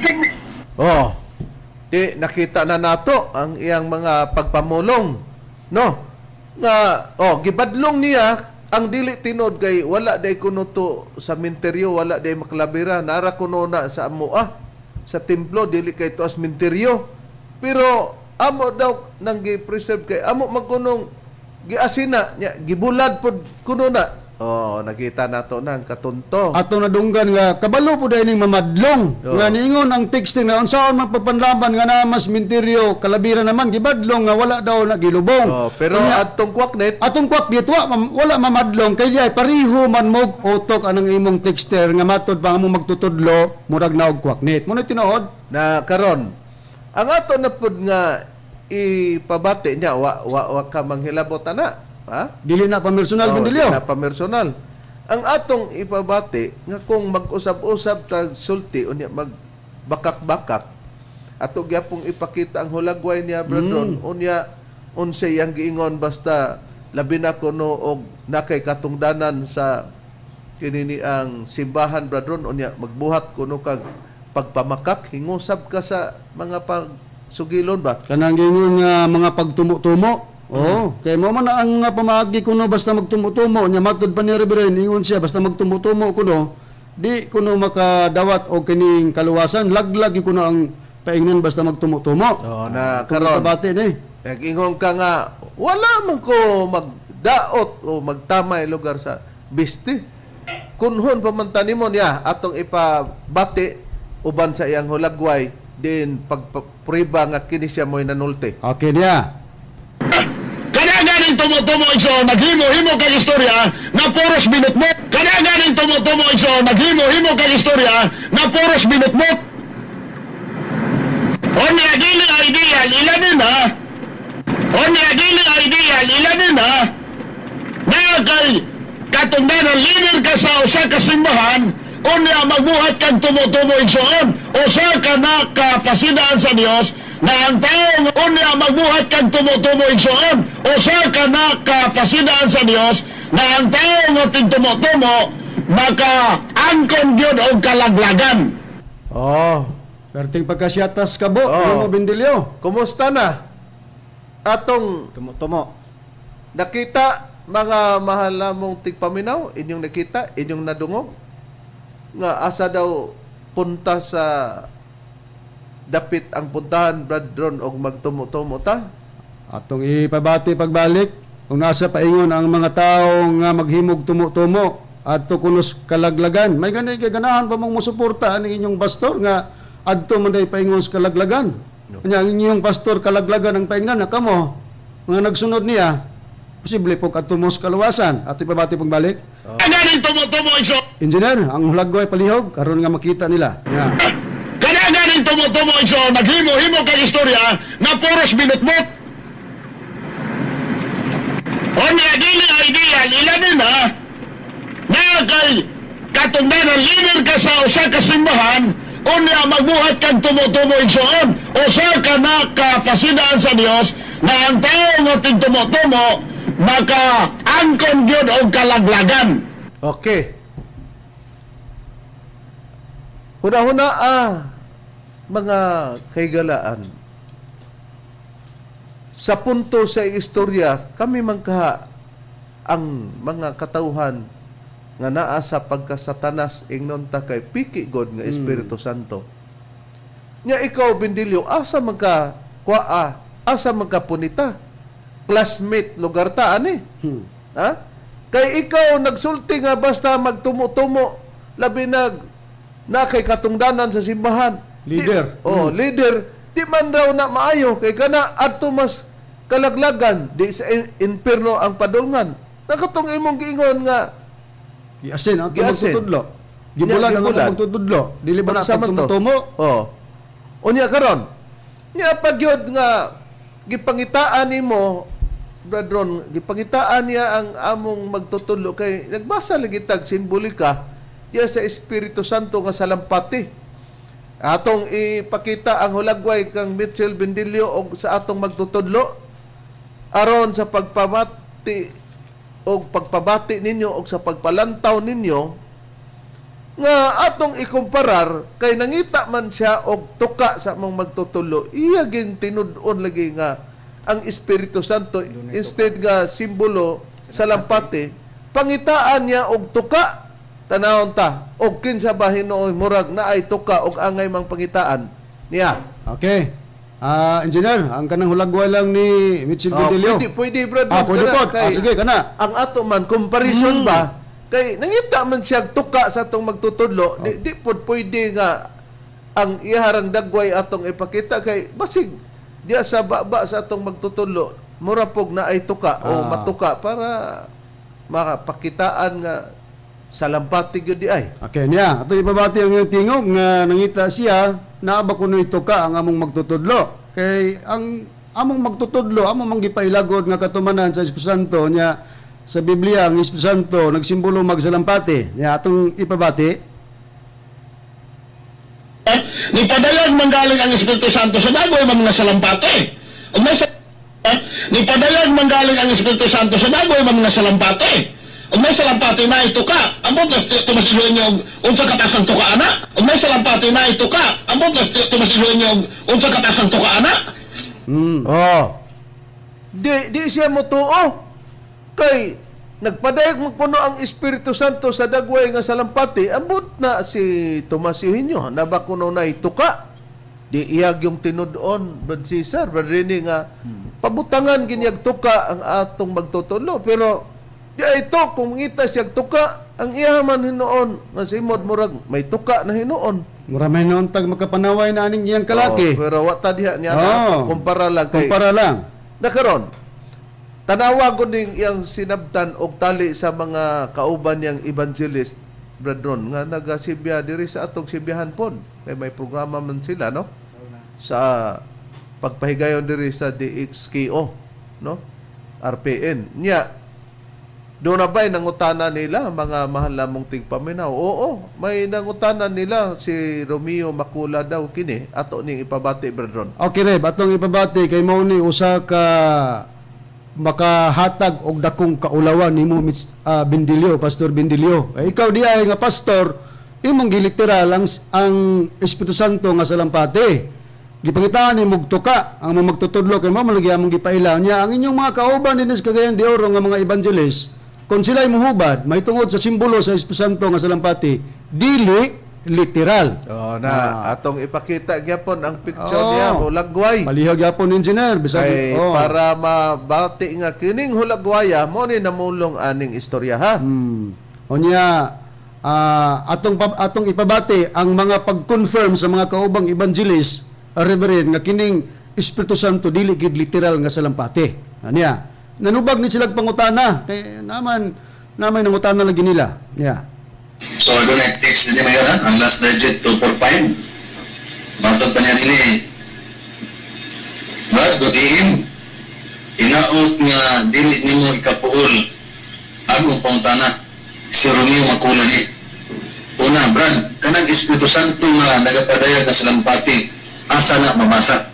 Oh. Di nakita na nato ang iyang mga pagpamulong. No? Nga oh, gibadlong niya ang dili tinod kay wala day kuno to sa minteryo, wala day maklabira, nara kuno na sa amoa sa templo dili kay to as minteryo. Pero amo daw nang gi-preserve kay amo magkunong giasina niya, gibulad pod kuno na. Oh, nakita nato na ang katunto. Atong nadunggan nga kabalo po dahil ning mamadlong Oo. nga niingon ang texting na unsaon man pagpanlaban nga naa mas minteryo kalabira naman gibadlong nga wala daw na gilubong. Oh, pero Unya, atong kwaknet atong kwak bitwa wala mamadlong kay diay pareho man mog utok anang imong texter nga matod pa ang among magtutudlo murag naog kwaknit. Mo na tinuod. Na karon ang ato na pud nga ipabati niya, wa wa, wa ka manghilabot ana, ha? Dili na pamersonal, Oo, Bendilio. di na pamersonal. Ang atong ipabati nga kung mag-usab-usab tag sulti unya mag bakak-bakak ato gyapong ipakita ang hulagway niya, Brother, unya unsay iyang giingon, basta labi na kuno og nakay katungdanan sa kinini ang simbahan, Brother, unya magbuhat kuno kag pagpamakak, hingusab ka sa mga pagsugilon ba. Kanang gingon nga mga pagtumo-tumo. Oo, kay mo man na ang nga pamaagi kuno basta magtumo-tumo nya matud pa ni Reverend ingon siya basta magtumo-tumo kuno di kuno makadawat og kining kaluwasan, laglag gyud kuno ang paingnan basta magtumo-tumo. Oh, na Kung karon ipabati ni. nag-ingon ka nga, wala man ko magdaot o magtamay lugar sa bisti. Kunhon pamantanimo niya, atong ipabati uban sa iyang hulagway din pagpriba nga kini siya mo'y nanulti. Okay niya. Kana ganing tumo-tumo iso, maghimo-himo kag istorya nga puros binutmot. Kana ganing tumo-tumo iso, maghimo-himo kag istorya nga puros binutmot. Unya dili ideal ilanin ha. Unya dili ideal ilanin ha. Na kay katungdanan leader ka sa usa ka simbahan, unya magbuhat kag tumo-tumo igsoon, usa ka na kapasidaan sa Dios na ang tao unya magbuhat kag tumo-tumo igsoon, usa ka na kapasidaan sa Dios na ang tao nga tigtumo-tumo maka-angkon gyud og kalaglagan. Oh, Perting pagkasyatas ka bo, Oo. mo Bendilio. Kumusta na? Atong Tumo-tumo. nakita mga mahal namong tigpaminaw, inyong nakita, inyong nadungog nga asa daw punta sa dapit ang puntahan, Brad Ron, og magtumo-tumo ta. Atong ipabati pagbalik kung nasa paingon ang mga tao nga maghimog tumo-tumo adto kunos kalaglagan. May gani kay ganahan pa mong mosuporta ang inyong pastor nga adto man day paingon sa kalaglagan. Nya ang inyong pastor kalaglagan ang paingnan na kamo mga nagsunod niya posible po kadto mo sa kaluwasan. Ato ipabati pagbalik. Ganing tumo-tumo iso. Engineer, ang hulagway palihog karon nga makita nila. Nga. Kana ganing tumo-tumo iso, maghimo-himo kag istorya nga puros binutmot. Unya dili ideal ilanin ha. Na kay katungdanan leader ka sa usa ka simbahan, unya magbuhat kag tumo-tumo igsoon, usa ka na kapasidaan sa Dios na ang tao nga tigtumo-tumo maka-angkon gyud og kalaglagan. Okay. Huna-huna mga kaigalaan. Sa punto sa istorya, kami mangkaha ang mga katawhan nga naa sa pagkasatanas ingnon ta kay piki God nga Espiritu Santo. Nya ikaw Bendilio, asa man ka kuaa, asa man ka punita? Classmate lugar ta ani. Ha? Kay ikaw nagsulti nga basta magtumo-tumo, labi na kay katungdanan sa simbahan. Leader. Di, oh, leader. Di man raw na maayo kay kana adto mas kalaglagan di sa impierno ang padulngan. Nakatong imong giingon nga Giasin ang atong Giasin. magtutudlo. Gibulan ang Gibulan. atong magtutudlo. Dili ba na Unsa man to? pagtumutumo? Oh. Unya karon. Nya pagyod nga gipangitaan nimo, Brad Ron, gipangitaan niya ang among magtutudlo kay nagbasa lagi tag simbolika diya sa Espiritu Santo nga salampati. Atong ipakita ang hulagway kang Mitchell Bendilio og sa atong magtutudlo aron sa pagpamati og pagpabati ninyo og sa pagpalantaw ninyo nga atong ikumparar kay nangita man siya og tuka sa among magtutulo, iya ging tinud-on lagi nga ang Espiritu Santo instead nga simbolo sa lampati, pangitaan niya og tuka. Tanawon ta og kinsa ba hinuoy murag naay tuka og angay mang pangitaan niya. Okay. Ah, engineer, ang kanang hulagway lang ni Mitchell Oh, Bendilio. pwede, pwede, Brad. Ah, pwede Kana, po. kay- Ah, sige, kana. Ang ato man comparison ba kay nangita man siya tuka sa atong magtutudlo, di pod pwede nga ang iharang dagway atong ipakita kay basig diya sa baba sa atong magtutudlo mura pog na ay tuka o matuka para makapakitaan nga sa lampati gyud di ay. Okay, niya. Ato ipabati ang iyong tingog nga nangita siya naa ba kuno'y tuka ang among magtutudlo. Kay ang among magtutudlo, among manggipailagod nga katumanan sa Espiritu Santo niya sa Biblia ang Espiritu Santo nagsimbolo magsalampati. Niya atong ipabati. Ni padayag manggaling ang Espiritu Santo sa dagoy mga salampate. Ug may ni padayag manggaling ang Espiritu Santo sa dagoy mga salampate. Ug may salampate na ito ka. Ambot na tumasisuhin niyo og unsa kataas ng tuka ana. Ug may salampate na ito ka. Ambot na tumasisuhin niyo og unsa kataas ng tuka ana. Oh. Di di siya motuo. Kay nagpadayag man kuno ang Espiritu Santo sa dagway nga salampati, ambot na si Tomas Eugenio, na ba kuno na ituka. Di iyag yung tinud-on, Brad Cesar, Brad Rene nga, pabutangan ginyag tuka ang atong magtutulo. Pero di ay ito, kung ngita siyag tuka, ang iya man hinuon, nga simod murag, may tuka na hinuon. Mura may noon tag makapanaway na aning iyang kalaki. Oh, pero wa ta diha niya na, Oh. kumpara lang kay Kumpara lang. Nakaron, tanawa ko ning iyang sinabtan og tali sa mga kauban niyang evangelist, Brethren, nga nagasibya diri sa atong sibyahan pod. Kay may programa man sila, no? Sa pagpahigayon diri sa DXKO, no? RPN. Nya, doon na ba'y nangutana nila, mga mahal namong tigpaminaw? Oo, may nangutana nila si Romeo Macula daw kini. Ato ning ipabati, brethren. Okay, Reb, atong ipabati kay mao ni usa ka makahatag og dakong kaulawan nimo Bendilio, Pastor Bendilio. Eh, ikaw di ay nga pastor, imong giliteral ang Espiritu Santo nga salampati. Gipangitaan ni mugtuka ang mga magtutudlo kay mao man lagi among gipailaw niya ang inyong mga kauban dinhi sa Cagayan de Oro nga mga evangelist kung sila'y muhubad may tungod sa simbolo sa Espiritu Santo nga salampati dili literal. Oh, na atong ipakita gyapon ang picture Oo. niya hulagway. Palihog gyapon engineer bisag Kay oh. para mabati nga kining hulagwaya mo ni namulong aning istorya ha. Unya atong ipabati ang mga pag-confirm sa mga kaubang evangelist, reverend nga kining Espiritu Santo dili gid literal nga salampati. Aniya. Nanubag ni sila pangutana kay naman namay nangutana lagi nila. Yeah. So, doon ay text din mayor ha? Ang last digit, 245. Matod pa niya nila eh. Brad, good evening. Inaot nga dili nimo ikapuol ang pangutana. Si Romeo Macula ni. Una, Brad, kanang Espiritu Santo nga nagapadayag na salampati, asa na mabasa?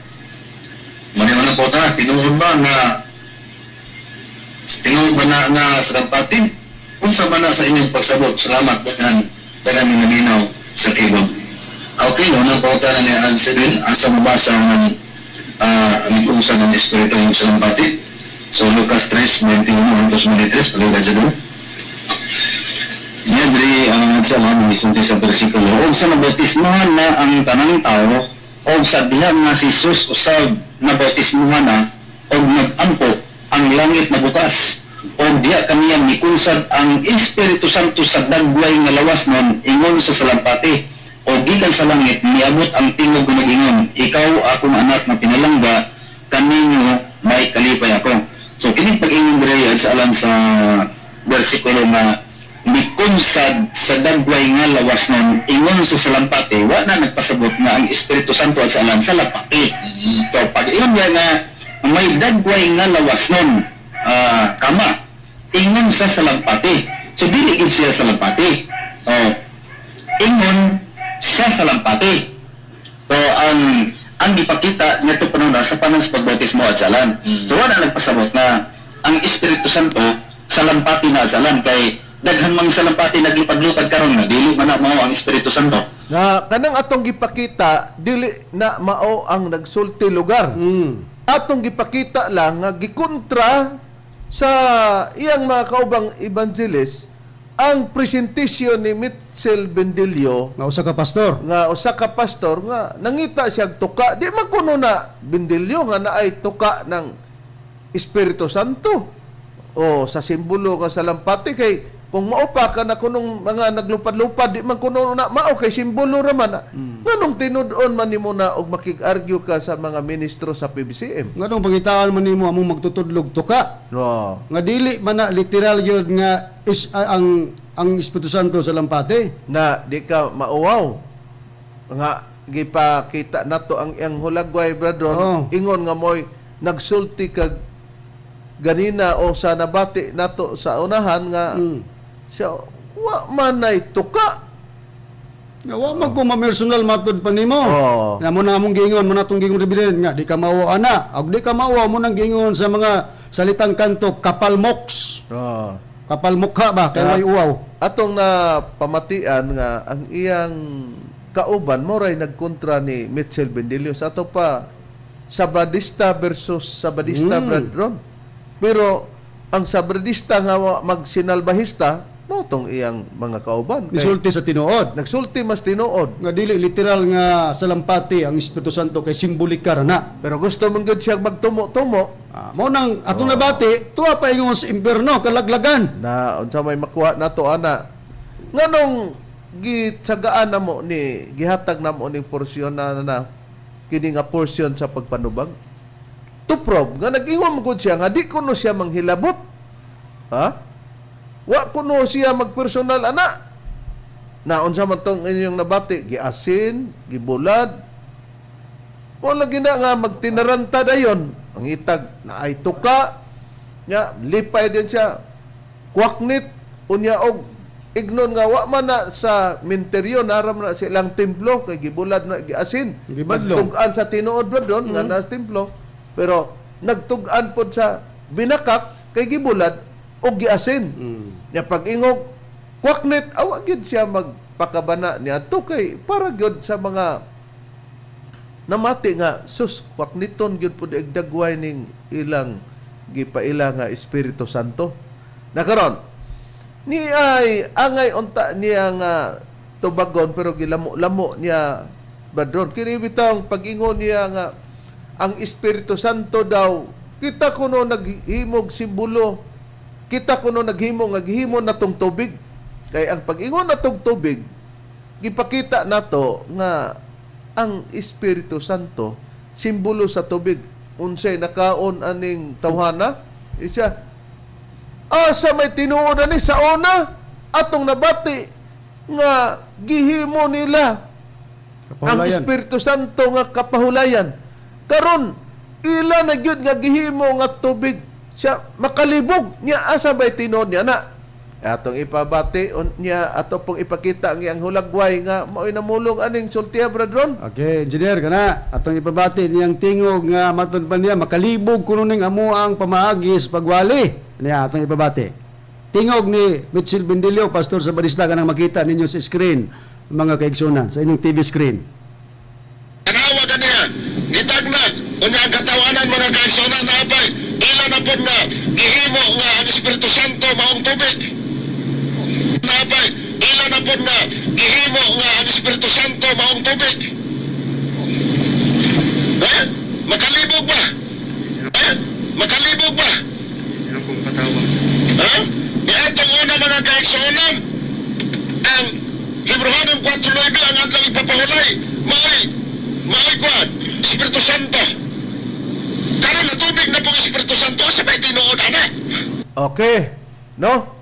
Muna una po ta, tinuod ba nga tinuod ba na nga salampati? Unsa ba na sa inyong pagsabot? Salamat daghan daghan ni naminaw sa kibot. Okay, unang pauta na ni Anselin, asa mabasa ang uh, ng Espiritu ng Salampati. So, Lucas 3, 21 hanggang 23, palugad sa doon. Niya diri ang sa mga misunti sa bersikulo og sa nabautismuhan na ang tanang tawo og sa diha nga si Jesus usab nabautismuhan na og nag-ampo ang langit nabukas. O diha kaniya mikunsad ang Espiritu Santo sa dagway nga lawas nun ingon sa salampati. O gikan sa langit miabot ang tingog nga nag-ingon, ikaw akong anak nga pinalangga, kaninyo may kalipay ako. So kining pag-ingon diri ay sa alang sa bersikulo nga mikunsad sa dagway nga lawas nun ingon sa salampati, wa na nagpasabot nga ang Espiritu Santo at sa alang sa lapati. So pag ingon niya nga may dagway nga lawas nun, kama ingon sa salampati. So dili gid siya salampati. Oh, ingon siya salampati. So ang gipakita ngadto panahon sa panahon sa pagbautismo at salan. So wala nagpasabot na ang Espiritu Santo salampati na salan kay daghan mang salampati naglupad-lupad karon nga dili man na mao ang Espiritu Santo. Na kanang atong gipakita dili na mao ang nagsulti lugar. Atong gipakita lang nga gikontra sa iyang mga kaubang evangelist ang presentasyon ni Mitchell Bendilio Nga usa ka pastor. Nga usa ka pastor nga nangita siya tuka, di man kuno na Bendilio nga naay tuka ng Espiritu Santo o sa simbolo nga sa lampati, kay kung maupa ka na kunong mga naglupad-lupad, di man kuno na mao kay simbolo ra man na. Nganong tinud-on man nimo na og makig-argue ka sa mga ministro sa PBCM? Nganong pangitaan man nimo among magtutudlog tuka? No. Nga dili man na literal gyud nga is, ang Espiritu Santo sa lampate. Na di ka mauwaw nga gipakita nato ang iyang hulagway, brethren. Ingon nga moy nagsulti kag ganina o sa nabati nato sa unahan nga siya wa man nay tuka. Nga wa man ko ma-personal matud pa nimo. Na mo na among giingon, mo na tong giingon Reverend, nga di ka mauwa ana. Og di ka mauwa mo nang giingon sa mga salitang kanto kapalmox. Kapalmukha ba kay way uwaw. Atong na pamatian nga ang iyang kauban mo ray nagkontra ni Mitchell Bendilio sa ato pa Sabadista versus Sabadista, brethren. Pero ang Sabadista nga magsinalbahista mao tong iyang mga kauban. Kay Nisulti sa tinuod. Nagsulti mas tinuod. Nga dili literal nga salampati ang Espiritu Santo kay simbolika ra na. Pero gusto man gyud siyang magtumo-tumo. Mao nang atong nabati, tuwa pa ingon sa impierno kalaglagan. Na unsa may makuha nato ana? Nganong gitsagaan namo ni, gihatag namo ning porsyon na kini nga portion sa pagpanubag? To prove nga nag-ingon man gud siya nga di kuno siya manghilabot. Ha? Wa kuno siya magpersonal ana. Na unsa man tong inyong nabati, giasin, gibulad. Mo lagi na nga magtinaranta dayon, pangitag na ay tuka nya, lipay din siya, kwaknit unya og ignon nga wa man na sa minteryo, naram na silang templo kay gibulad na, giasin. Gibadlong. Nagtug-an sa tinuod bro doon nga nasa templo, pero nagtug-an pod sa binakak kay gibulad og giasin. Nya pag-ingog kwaknit, awa gid siya magpakabana niadto kay para gyud sa mga namati nga sus, kwakniton gyud pud dagway ning ilang gipaila nga Espiritu Santo. Na karon ni ay angay unta niya nga tubagon, pero gilamo-lamo niya badron kini bitong pag-ingon niya nga ang Espiritu Santo daw kita kuno naghimog simbolo, kita kuno naghimo nga gihimo natong tubig, kay ang pag-ingon natong tubig gipakita nato nga ang Espiritu Santo simbolo sa tubig. Unsay nakaon aning tawhana isa asa may tinuod ani sa una atong nabati nga gihimo nila ang Kapahulayan. Espiritu Santo nga kapahulayan. Karon ila na gyud nga gihimo nga tubig siya makalibog niya, asa bay tinuod niya na? Atong ipabati niya, ato pong ipakita ang iyang hulagway nga mao'y namulong aning sultiya, brethren. Okay, engineer kana atong ipabati niyang tingog nga matud pa niya makalibog kuno ning amo ang pamaagi sa pagwali. Niya atong ipabati. Tingog ni Mitchell Bendilio, pastor sa Badista, kanang makita ninyo sa screen mga kaigsunan sa inyong TV screen. Tanawa ganiya, gitagnag, unya ang katawanan mga kaigsunan na apay, ila na pod nga, gihimo nga ang Espiritu Santo maong tubig. Na apay, ila na pod nga, gihimo nga ang Espiritu Santo maong tubig. Ha? Makalibog ba? Ha? Makalibog ba? Niadtong una, mga kaigsuonan, ang Hebreohanon 4.9 ang adlaw ipapahulay. Maoy kuan, Espiritu Santo. Karon na tubig na pong Espiritu Santo sa may tinuod ana. Okay. No?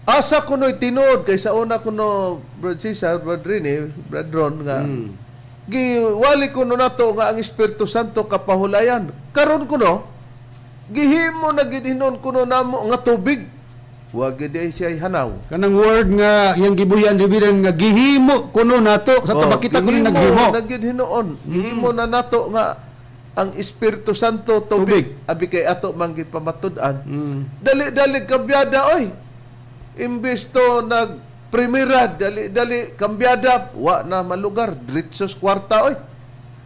Asa kuno'y tinuod kay sa una kuno, Brad Cesar, Brad Rene, Brad Ron, nga giwali kuno nato nga ang Espiritu Santo kapahulayan. Karon kuno gihimo na gid hinuon kuno namo nga tubig. Wa gid ay siya hanaw. Kanang word nga iyang gibuhian, Reverend, nga gihimo kuno nato sa Oh, tabakita kuno gihimo naghimo. na gid hinuon. Gihimo na nato nga ang Espiritu Santo tubig. Abi kay ato man gipamatud-an. Dali-dali kambyada oy. Imbis to nag primera, dali-dali kambyada, wa na malugar, diretso sa kwarta oy.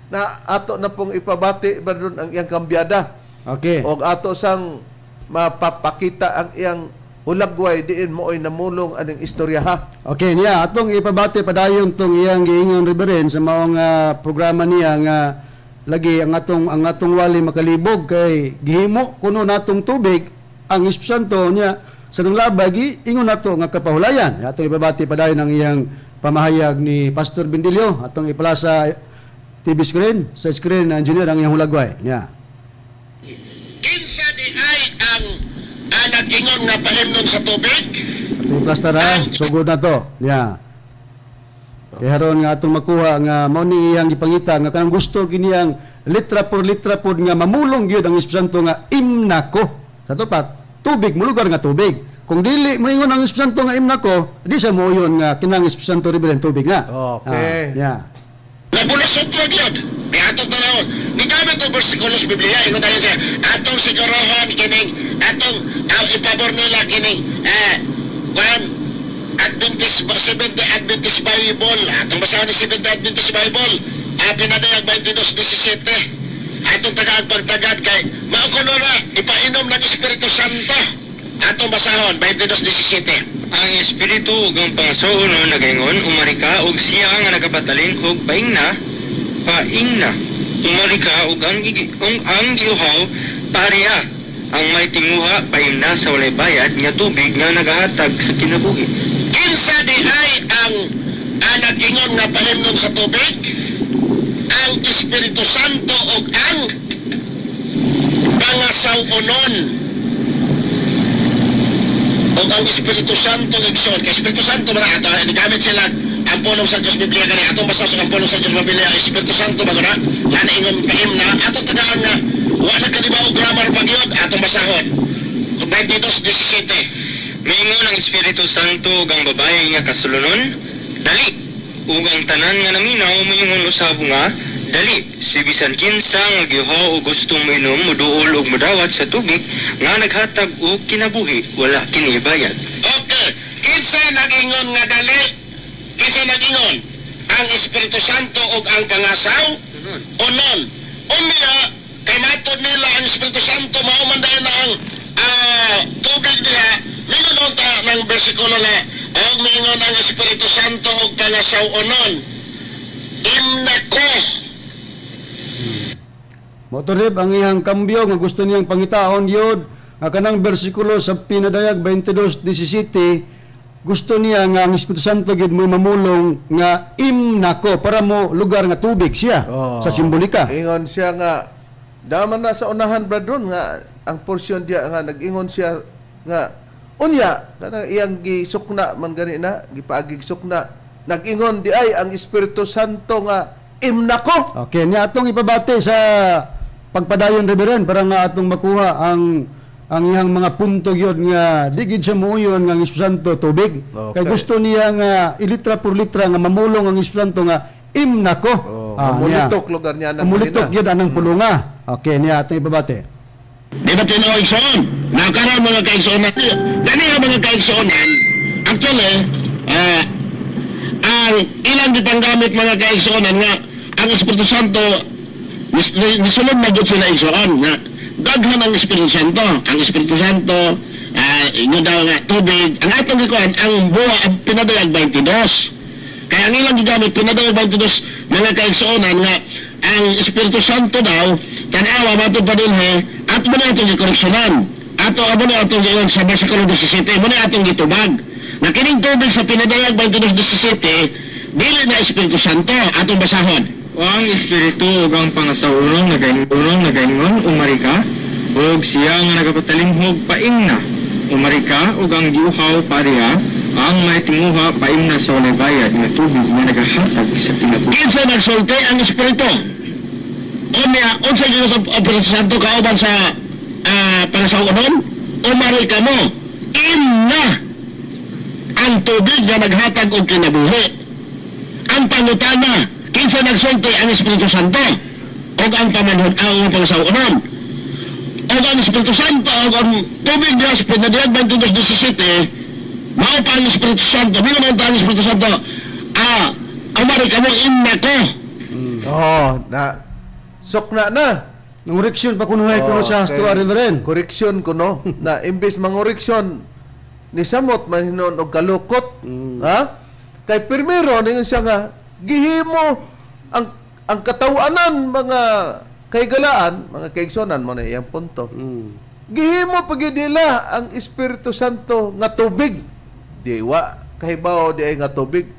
Na ato na pong ipabati ba doon ang iyang kambyada. Og ato sang mapapakita ang iyang hulagway diin mo oy namulong aning istorya, ha. Okay niya atong ipabati padayon tong iyang giingon, Reverend, sa maong programa niya nga lagi ang atong wali makalibog kay gihimo kuno natong tubig ang Espiritu Santo niya sa nang labay ingon nato nga kapahulayan. Atong ipabati padayon ang iyang pamahayag ni Pastor Bendilio. Atong ipalasa TV screen, sa screen, engineer, ang iyang hulagway niya. Kinsa di ay ang nag-ingon nga paimnon sa tubig? Atong iplasta ra, sugod na to. Niya. Kaya haron nga atong makuha nga mao ni iyang gipangita nga kanang gusto kiniyang litra por litra pod nga mamulong gyud ang Espiritu Santo nga imnako. Sa tupat, tubig mulugar nga tubig. Kung dili moingon ang Espiritu Santo nga imnako, di siya moyon nga kinang Espiritu Santo, Reverend, tubig na. Okay. Ah, yeah. Nabulasot ra gyud. Di atong tanawon. Nigamit ang bersikulo sa Biblia. Ingon tayo siya, atong sigurohon kining, atong ipabor nila kining, one, Adventist, Seventh Adventist Bible. Atong basahon ni Seventh Adventist Bible. Pinadayag 22.17. Atong tagaag pagtagad kay mao kuno na ipainom ng Espiritu Santo. Atong basahon 22.17. Ang Espiritu ug ang pangasuonon nagaingon, "Umari ka," ug siya nga nagapatalinghog, "Paingna, paingna." "Umari ka," ug ang giuhaw, "Paria." Ang may tinguha, paimna sa walay bayad nga tubig nga nagahatag sa kinabuhi. Kinsa di ay ang nag-ingon nga paimnon sa tubig? Ang Espiritu Santo ug ang pangasaw-onon. Ug ang Espiritu Santo, igsoon. Kay Espiritu Santo ba na ato? Gamit sila ang pulong sa Diyos Biblia kani. Atong basa sa ang pulong sa Diyos Biblia, Espiritu Santo ba na? Nga naingon paimna. Ato tagaan nga wa na kadiba og grammar pa gyud. Atong basahon. 22.17. Miingon ang Espiritu Santo ug ang babae nga kasulunon, "Dali." Ug ang tanan nga naminaw moingon usab nga, "Dali." Si bisan kinsa nga giuhaw o gustong moinom moduol ug modawat sa tubig nga naghatag og kinabuhi, wala kini bayad. Okay. Kinsa nagingon nga dali? Kinsa nagingon? Ang Espiritu Santo ug ang pangasaw? Onon. Unya, kay matod nila ang Espiritu Santo mao man dahil na ang tubig diha. Mingon unta ng bersikulo na og mingon ang Espiritu Santo ug pangasaw onon. "Imnako." Motorib ang iyang kambyo nga gusto niyang pangitaon yod nga kanang bersikulo sa Pinadayag 22:17, gusto niya nga ang Espiritu Santo gid mo mamulong nga imnako para mo lugar nga tubig siya sa simbolika. Ingon siya nga daman na sa unahan, Brad Ron, nga ang portion diya nga nag-ingon siya nga unya kanang iyang gisukna man gani na gipaagig sukna nag-ingon di ay ang Espiritu Santo nga imnako. Okay, niya atong ipabati sa pagpadayon, Reverend, para nga atong makuha ang iyang mga punto gyud nga di gid siya muuyon nga ang Espiritu Santo tubig. Kay gusto niya nga ilitra por litra nga mamulong ang Espiritu Santo nga imnako. Oh, Ah, niya. mamulitok lugar niya ng Mamulitok kulina. gyud anang pulunga. Okay, niya atong ipabati. Di ba tinuod, igsoon? Nakaroon mga kaigsoon. Dani nga mga kaigsoon, actually, ang ilang gipanggamit, mga kaigsuonan, nga ang Espiritu Santo nisulod na gyud sila, igsoon, nga daghan ang Espiritu Santo. Ang Espiritu Santo ingon daw nga tubig. Ang atong gikuan ang buwa ang Pinadayag 22. Kaya ang ilang gigamit Pinadayag 22, mga kaigsuonan, nga ang Espiritu Santo daw, tanawa matod pa dinhi at mo na itong gikoreksyonan. Ato amo na atong giingon sa versikulo 17, mo na atong gitubag. Na kining tubig sa Pinadayag 22:17, dili na Espiritu Santo, atong basahon. O ang Espiritu ug ang pangasaw-unong nagaingon nagaingon, "Umari ka," ug siya nga nagapatalinghog paingna, "Umari ka," ug ang giuhaw paariha. Ang may tinguha paimna sa walay bayad nga tubig nga nagahatag sa kinabuhi. Kinsa nagsulti? Ang Espiritu. Unya, unsa gyud sa Espiritu Santo kauban sa pangasaw-unon? "Umari kamo." Imna ang tubig nga naghatag og kinabuhi. Ang pangutana, kinsa nagsulti? Ang Espiritu Santo ug ang pamanhod ang pangasaw-unon. Ug ang Espiritu Santo ug ang tubig nga sa Pinadayag 22:17, mao pa ang Espiritu Santo. Mao man pa ang Espiritu Santo. "Umari kamo, imna ko." Oh, na sukna na. Nangoreksyon pa kunuhay kuno Oh, sa okay. Hasto, Reverend. Koreksyon kuno na imbes mangoreksyon ni samot man hinon og kalukot. Ha? Kay primero ningon siya nga gihimo ang katawanan, mga kaigalaan, mga kaigsonan, mo na iyang punto. Gihimo pagid nila ang Espiritu Santo nga tubig. Di wa kahibaw di ay nga tubig.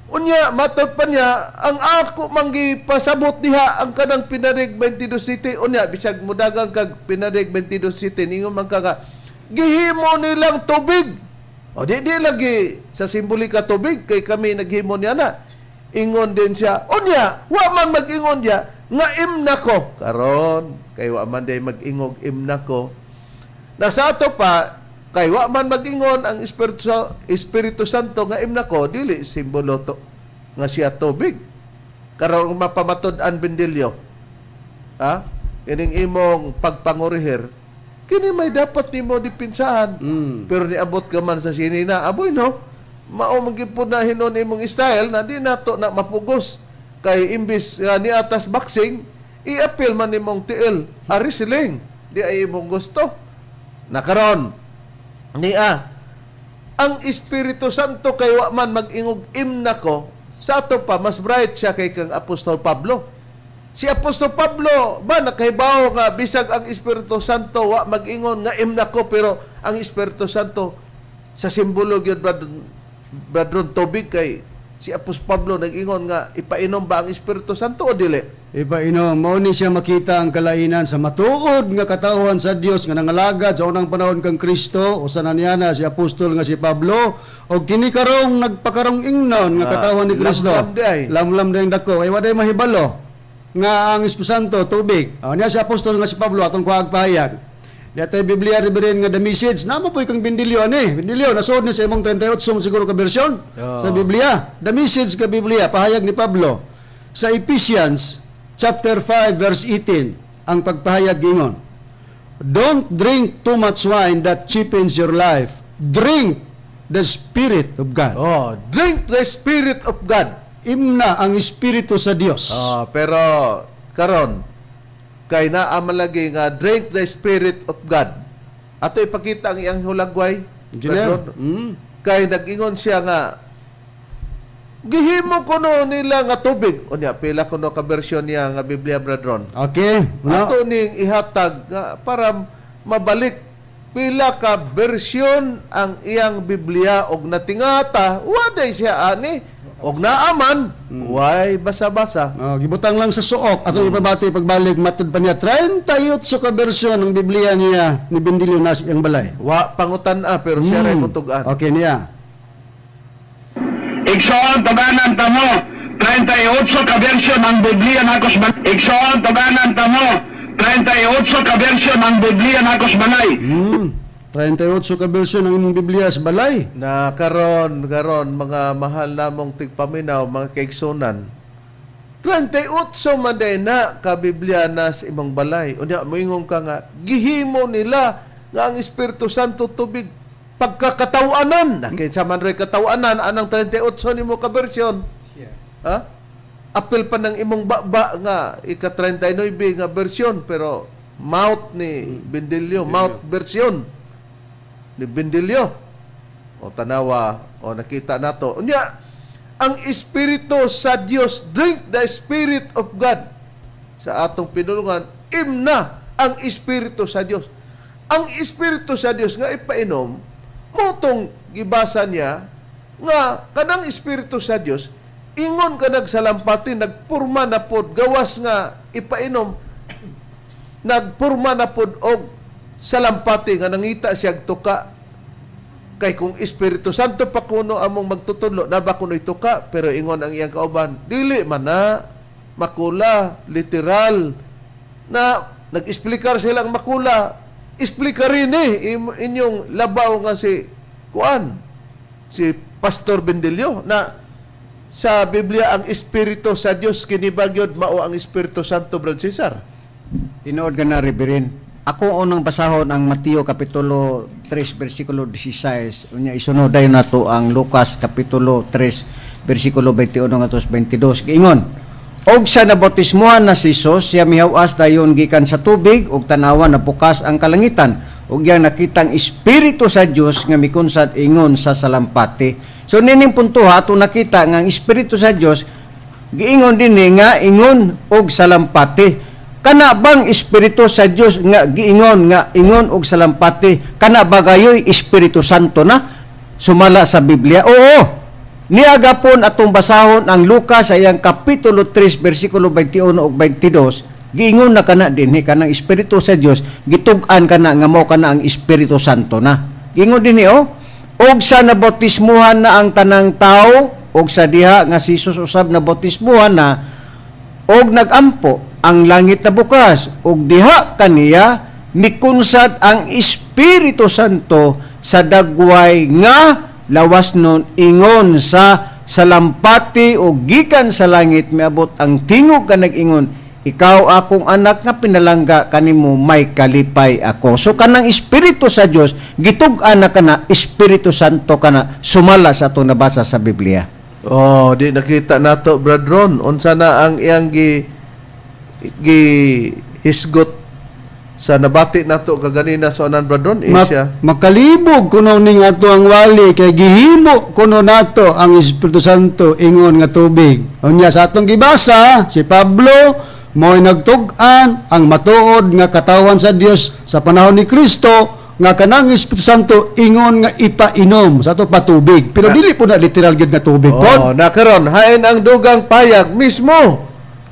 Unya, matod pa niya, ang ako manggipasabot diha ang kanang Pinarig 22 City. Unya, bisag mudagang kag Pinarig 22 City, ningon man ka nga, gihimo nilang tubig. O di lagi sa simbolika tubig, kay kami naghimo niya na. Ingon din siya, unya, wa man mag-ingon niya, nga imna ko. Karon, kay wa man day mag-ingog imna ko. Nasa ato pa, kay wa man mag-ingon ang Espiritu Santo nga imna ko, dili simbolo to nga siya tubig. Karon mapamatud-an, Bendilyo. Ha? Kining imong pagpangurihir, kini may dapat nimo dipinsahan. Pero niabot ka man sa sinina, aboy no, mao man gyud na hinon imong style na di nato na mapugos. Kay imbis ni atas boxing, i-appeal man nimong tiil, ari siling, di ay imong gusto. Nakaron, niya, ang Espiritu Santo kay wa man mag-ingog imna ko, sa ato pa, mas bright siya kay kang Apostol Pablo. Si Apostol Pablo ba nakahibaw nga bisag ang Espiritu Santo wa mag-ingon nga imna ko, pero ang Espiritu Santo sa simbolo gyud, brethren, tubig, kay si Apostol Pablo nag-ingon nga ipainom ba ang Espiritu Santo o dili? Ipainom, mao ni siya makita ang kalainan sa matuod nga katawhan sa Dios nga nangalagad sa unang panahon kang Kristo, usa na niya na si apostol nga si Pablo og kini karong nagpakarong ingnon nga katawhan ni Kristo. Lamlam di ay. Lamlam di ang dako ay waday mahibalo nga ang Espiritu Santo tubig. Oh, niya si apostol nga si Pablo atong kuhag pahayag. Diyatay Biblia, Reverend, nga The Message. Namo po kang Bindilyo ani. Bindilyo, nasuod ni sa imong 38 siguro ka bersyon sa Biblia. The Message ka Biblia, pahayag ni Pablo. Sa Ephesians chapter 5 verse 18, ang pagpahayag gingon: "Don't drink too much wine that cheapens your life. Drink the Spirit of God." Oh, drink the Spirit of God. Imna ang Espiritu sa Dios. Ah, pero karon kay naa man lagi nga drink the Spirit of God. Ato ipakita ang iyang hulagway. Engineer. Brethren. Kay nag-ingon siya nga gihimo kuno nila nga tubig. Unya, pila kuno ka bersyon niya nga Biblia, brethren? Okay. No? Ato ning ihatag nga para mabalik pila ka bersyon ang iyang Biblia og natingata waday siya ani og naaman way basa-basa. Oh, gibutang lang sa suok atong ipabati pagbalik. Matud pa niya 38 ka bersyon ng Biblia niya ni Bendilio na iyang balay. Wa pangutan-a pero siya ray mutugan. Okay niya. Igsoon, tuganan ta mo. 38 ka bersyon ang Biblia nako sa balay. Igsoon, tuganan ta mo. 38 ka bersyon ang Biblia nako sa balay. 38 ka bersyon ng imong Biblia sa balay. Na karon karon, mga mahal namong tigpaminaw, mga kaigsunan, 38 man day na ka Biblia na sa imong balay. Unya moingon ka nga gihimo nila nga ang Espiritu Santo tubig pagkakatawanan na kinsa man ray katawanan anang 38 nimo ka bersyon, ha? Apil pa ng imong baba nga ika 39 nga bersyon, pero mouth ni Bendilio, mouth version ni Bendilio. O tanawa, o nakita nato. Unya, ang Espiritu sa Dios, drink the Spirit of God. Sa atong pinulungan, imna ang Espiritu sa Dios. Ang Espiritu sa Dios nga ipainom mo tong gibasa niya nga kanang Espiritu sa Dios ingon ka nagsalampati, nagpurma na pod, gawas nga ipainom, nagpurma na pod og salampati nga nangita siya tuka. Kay kung Espiritu Santo pa kuno among magtutudlo, na ba kuno'y tuka? Pero ingon ang iyang kauban, dili man na makula, literal na nag-explikar silang makula. Explika rin eh inyong labaw nga si kuan, si Pastor Bendilio, na sa Biblia ang Espiritu sa Dios kini bagyod mao ang Espiritu Santo, Brad Cesar. Tinuod ka na, Reverend. Ako unang basahon ang Mateo Kapitulo 3 versikulo 16. Unya isunod dayon nato ang Lucas Kapitulo 3 versikulo 21 ngadto sa 22. Giingon, og sa nabautismuhan na si Jesus, siya mihawas dayon gikan sa tubig ug tanawa na bukas ang kalangitan ug iyang nakitang Espiritu sa Dios nga mikunsad ingon sa salampati. So nining puntoha ato nakita nga ang Espiritu sa Dios giingon dinhi nga ingon og salampati. Kana bang Espiritu sa Dios nga giingon nga ingon og salampati, kana ba gayoy Espiritu Santo na sumala sa Biblia? Oo. Niagapon atong basahon ang Lucas sa iyang Kapitulo 3 versikulo 21 ug 22. Giingon na kana dinhi kanang Espiritu sa Dios, gitug-an kana nga mao kana ang Espiritu Santo na. Giingon dinhi oh, og sa nabautismuhan na ang tanang tao og sa diha nga si Jesus usab nabautismuhan na og nagampo, ang langit na bukas ug diha kaniya mikunsad ang Espiritu Santo sa dagway nga lawas nun ingon sa salampati, o gikan sa langit miabot ang tingog ka nag-ingon, "Ikaw akong anak nga pinalangga, kanimo may kalipay ako." So kanang Espiritu sa Dios gitug-an na kana Espiritu Santo kana sumala sa ato nabasa sa Biblia. Oh, di nakita nato, Brad Ron, unsa na ang iyang gi gi hisgot sa nabati nato kaganina sa unan, Brad Ron, siya. Makalibog kuno ning ato ang wali kay gihimo kuno nato ang Espiritu Santo ingon nga tubig. Unya sa atong gibasa, si Pablo mo'y nagtug-an ang matuod nga katawan sa Dios sa panahon ni Kristo nga kanang Espiritu Santo ingon nga ipainom sa ato patubig. Pero dili po na literal gyud nga tubig pod. Oh, na karon hain ang dugang payag mismo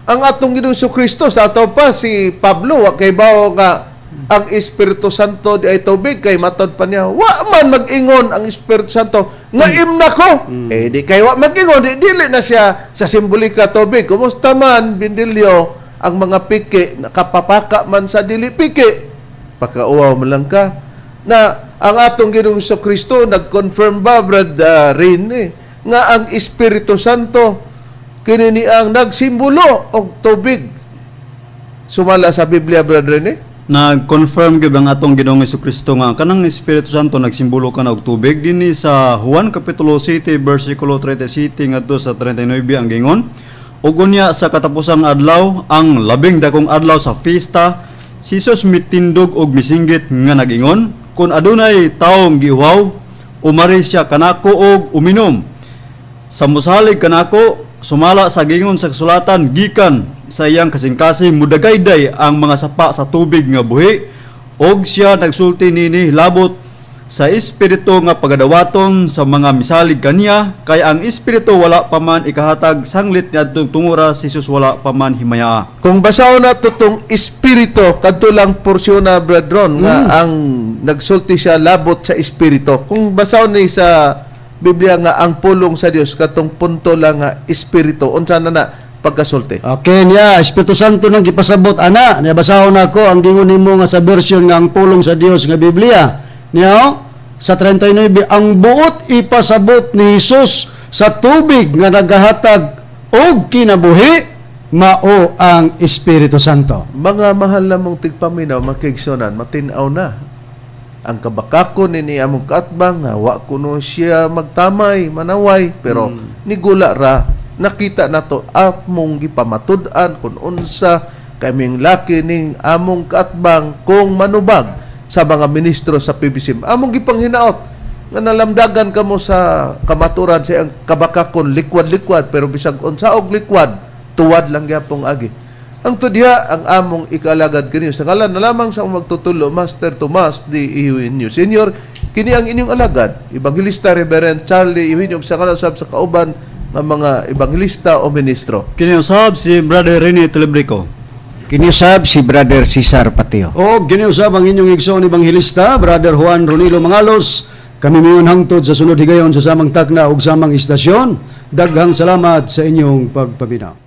ang atong Ginoong Kristo sa ato pa si Pablo wa kay bawo nga ang Espiritu Santo di ay tubig, kay matod pa niya wa man mag-ingon ang Espiritu Santo nga imna ko. Eh di kay wa mag-ingon, di dili na siya sa simbolika tubig. Kumusta man, Bindilyo, ang mga piki nakapapaka man sa dili piki, pakauwaw man lang ka na ang atong Ginoong Kristo nag-confirm ba, Brad Rene, nga ang Espiritu Santo kini ni ang nagsimbolo og tubig sumala sa Biblia, Brad Rene? Nag-confirm gyud ang atong Ginoong Kristo nga kanang Espiritu Santo nagsimbolo kana og tubig dinhi sa Juan Kapitulo 7 versikulo 37 ngadto sa 39. Ang gingon, "Ug unya sa katapusang adlaw, ang labing dakong adlaw sa fiesta, si Jesus mitindog og misinggit nga nagingon, 'Kun adunay taong giuhaw, umari siya kanako og uminom. Sa musalig kanako, sumala sa gingon sa kasulatan, gikan sa iyang kasing-kasing mudagayday ang mga sapa sa tubig nga buhi.' Og siya nagsulti nini labot sa Espiritu nga pagadawaton sa mga misalig kaniya, kay ang Espiritu wala pa man ikahatag sanglit niadtong tungura si Jesus wala pa man himayaa." Kung basahon na to tong Espiritu, kadto lang porsyon na, Brad Ron, nga ang nagsulti siya labot sa Espiritu. Kung basahon ni sa Biblia nga ang pulong sa Dios, katong punto lang nga Espiritu, unsa na na pagkasulti? Okay niya, Espiritu Santo nang gipasabot ana. Niya basahon nako ang gingon nimo nga sa version nga ang pulong sa Dios nga Biblia. Niya oh, sa 39, ang buot ipasabot ni Hesus sa tubig nga nagahatag og kinabuhi mao ang Espiritu Santo. Mga mahal na mong tigpaminaw, makigsunan, matinaw na. Ang kabakako ni among kaatbang nga wa kuno siya magtamay, manaway, pero nigula ra nakita nato among gipamatud-an kung unsa kaming laki ning among kaatbang kung manubag sa mga ministro sa PBCM. Among gipanghinaot nga nalamdagan kamo sa kamaturan sa iyang kabakakon likwad-likwad, pero bisag unsa og likwad, tuwad lang gyapong agi. Hangtod diha ang among ikaalagad kaniyo sa ngalan na lamang sa among magtutulo, Master Tomas D. Eugenio Senior, kini ang inyong alagad, Evangelista Reverend Charlie Eugenio, ug sa ngalan usab sa kauban nga mga ebanghilista o ministro. Kini usab si Brother Rene Telebrico. Kini usab si Brother Cesar Pateo. O giniusab ang inyong igsoon ebanghelista, Brother Juan Ronilo Mangalos. Kami miingon hangtod sa sunod higayon sa samang takna ug samang istasyon. Daghang salamat sa inyong pagpaminaw.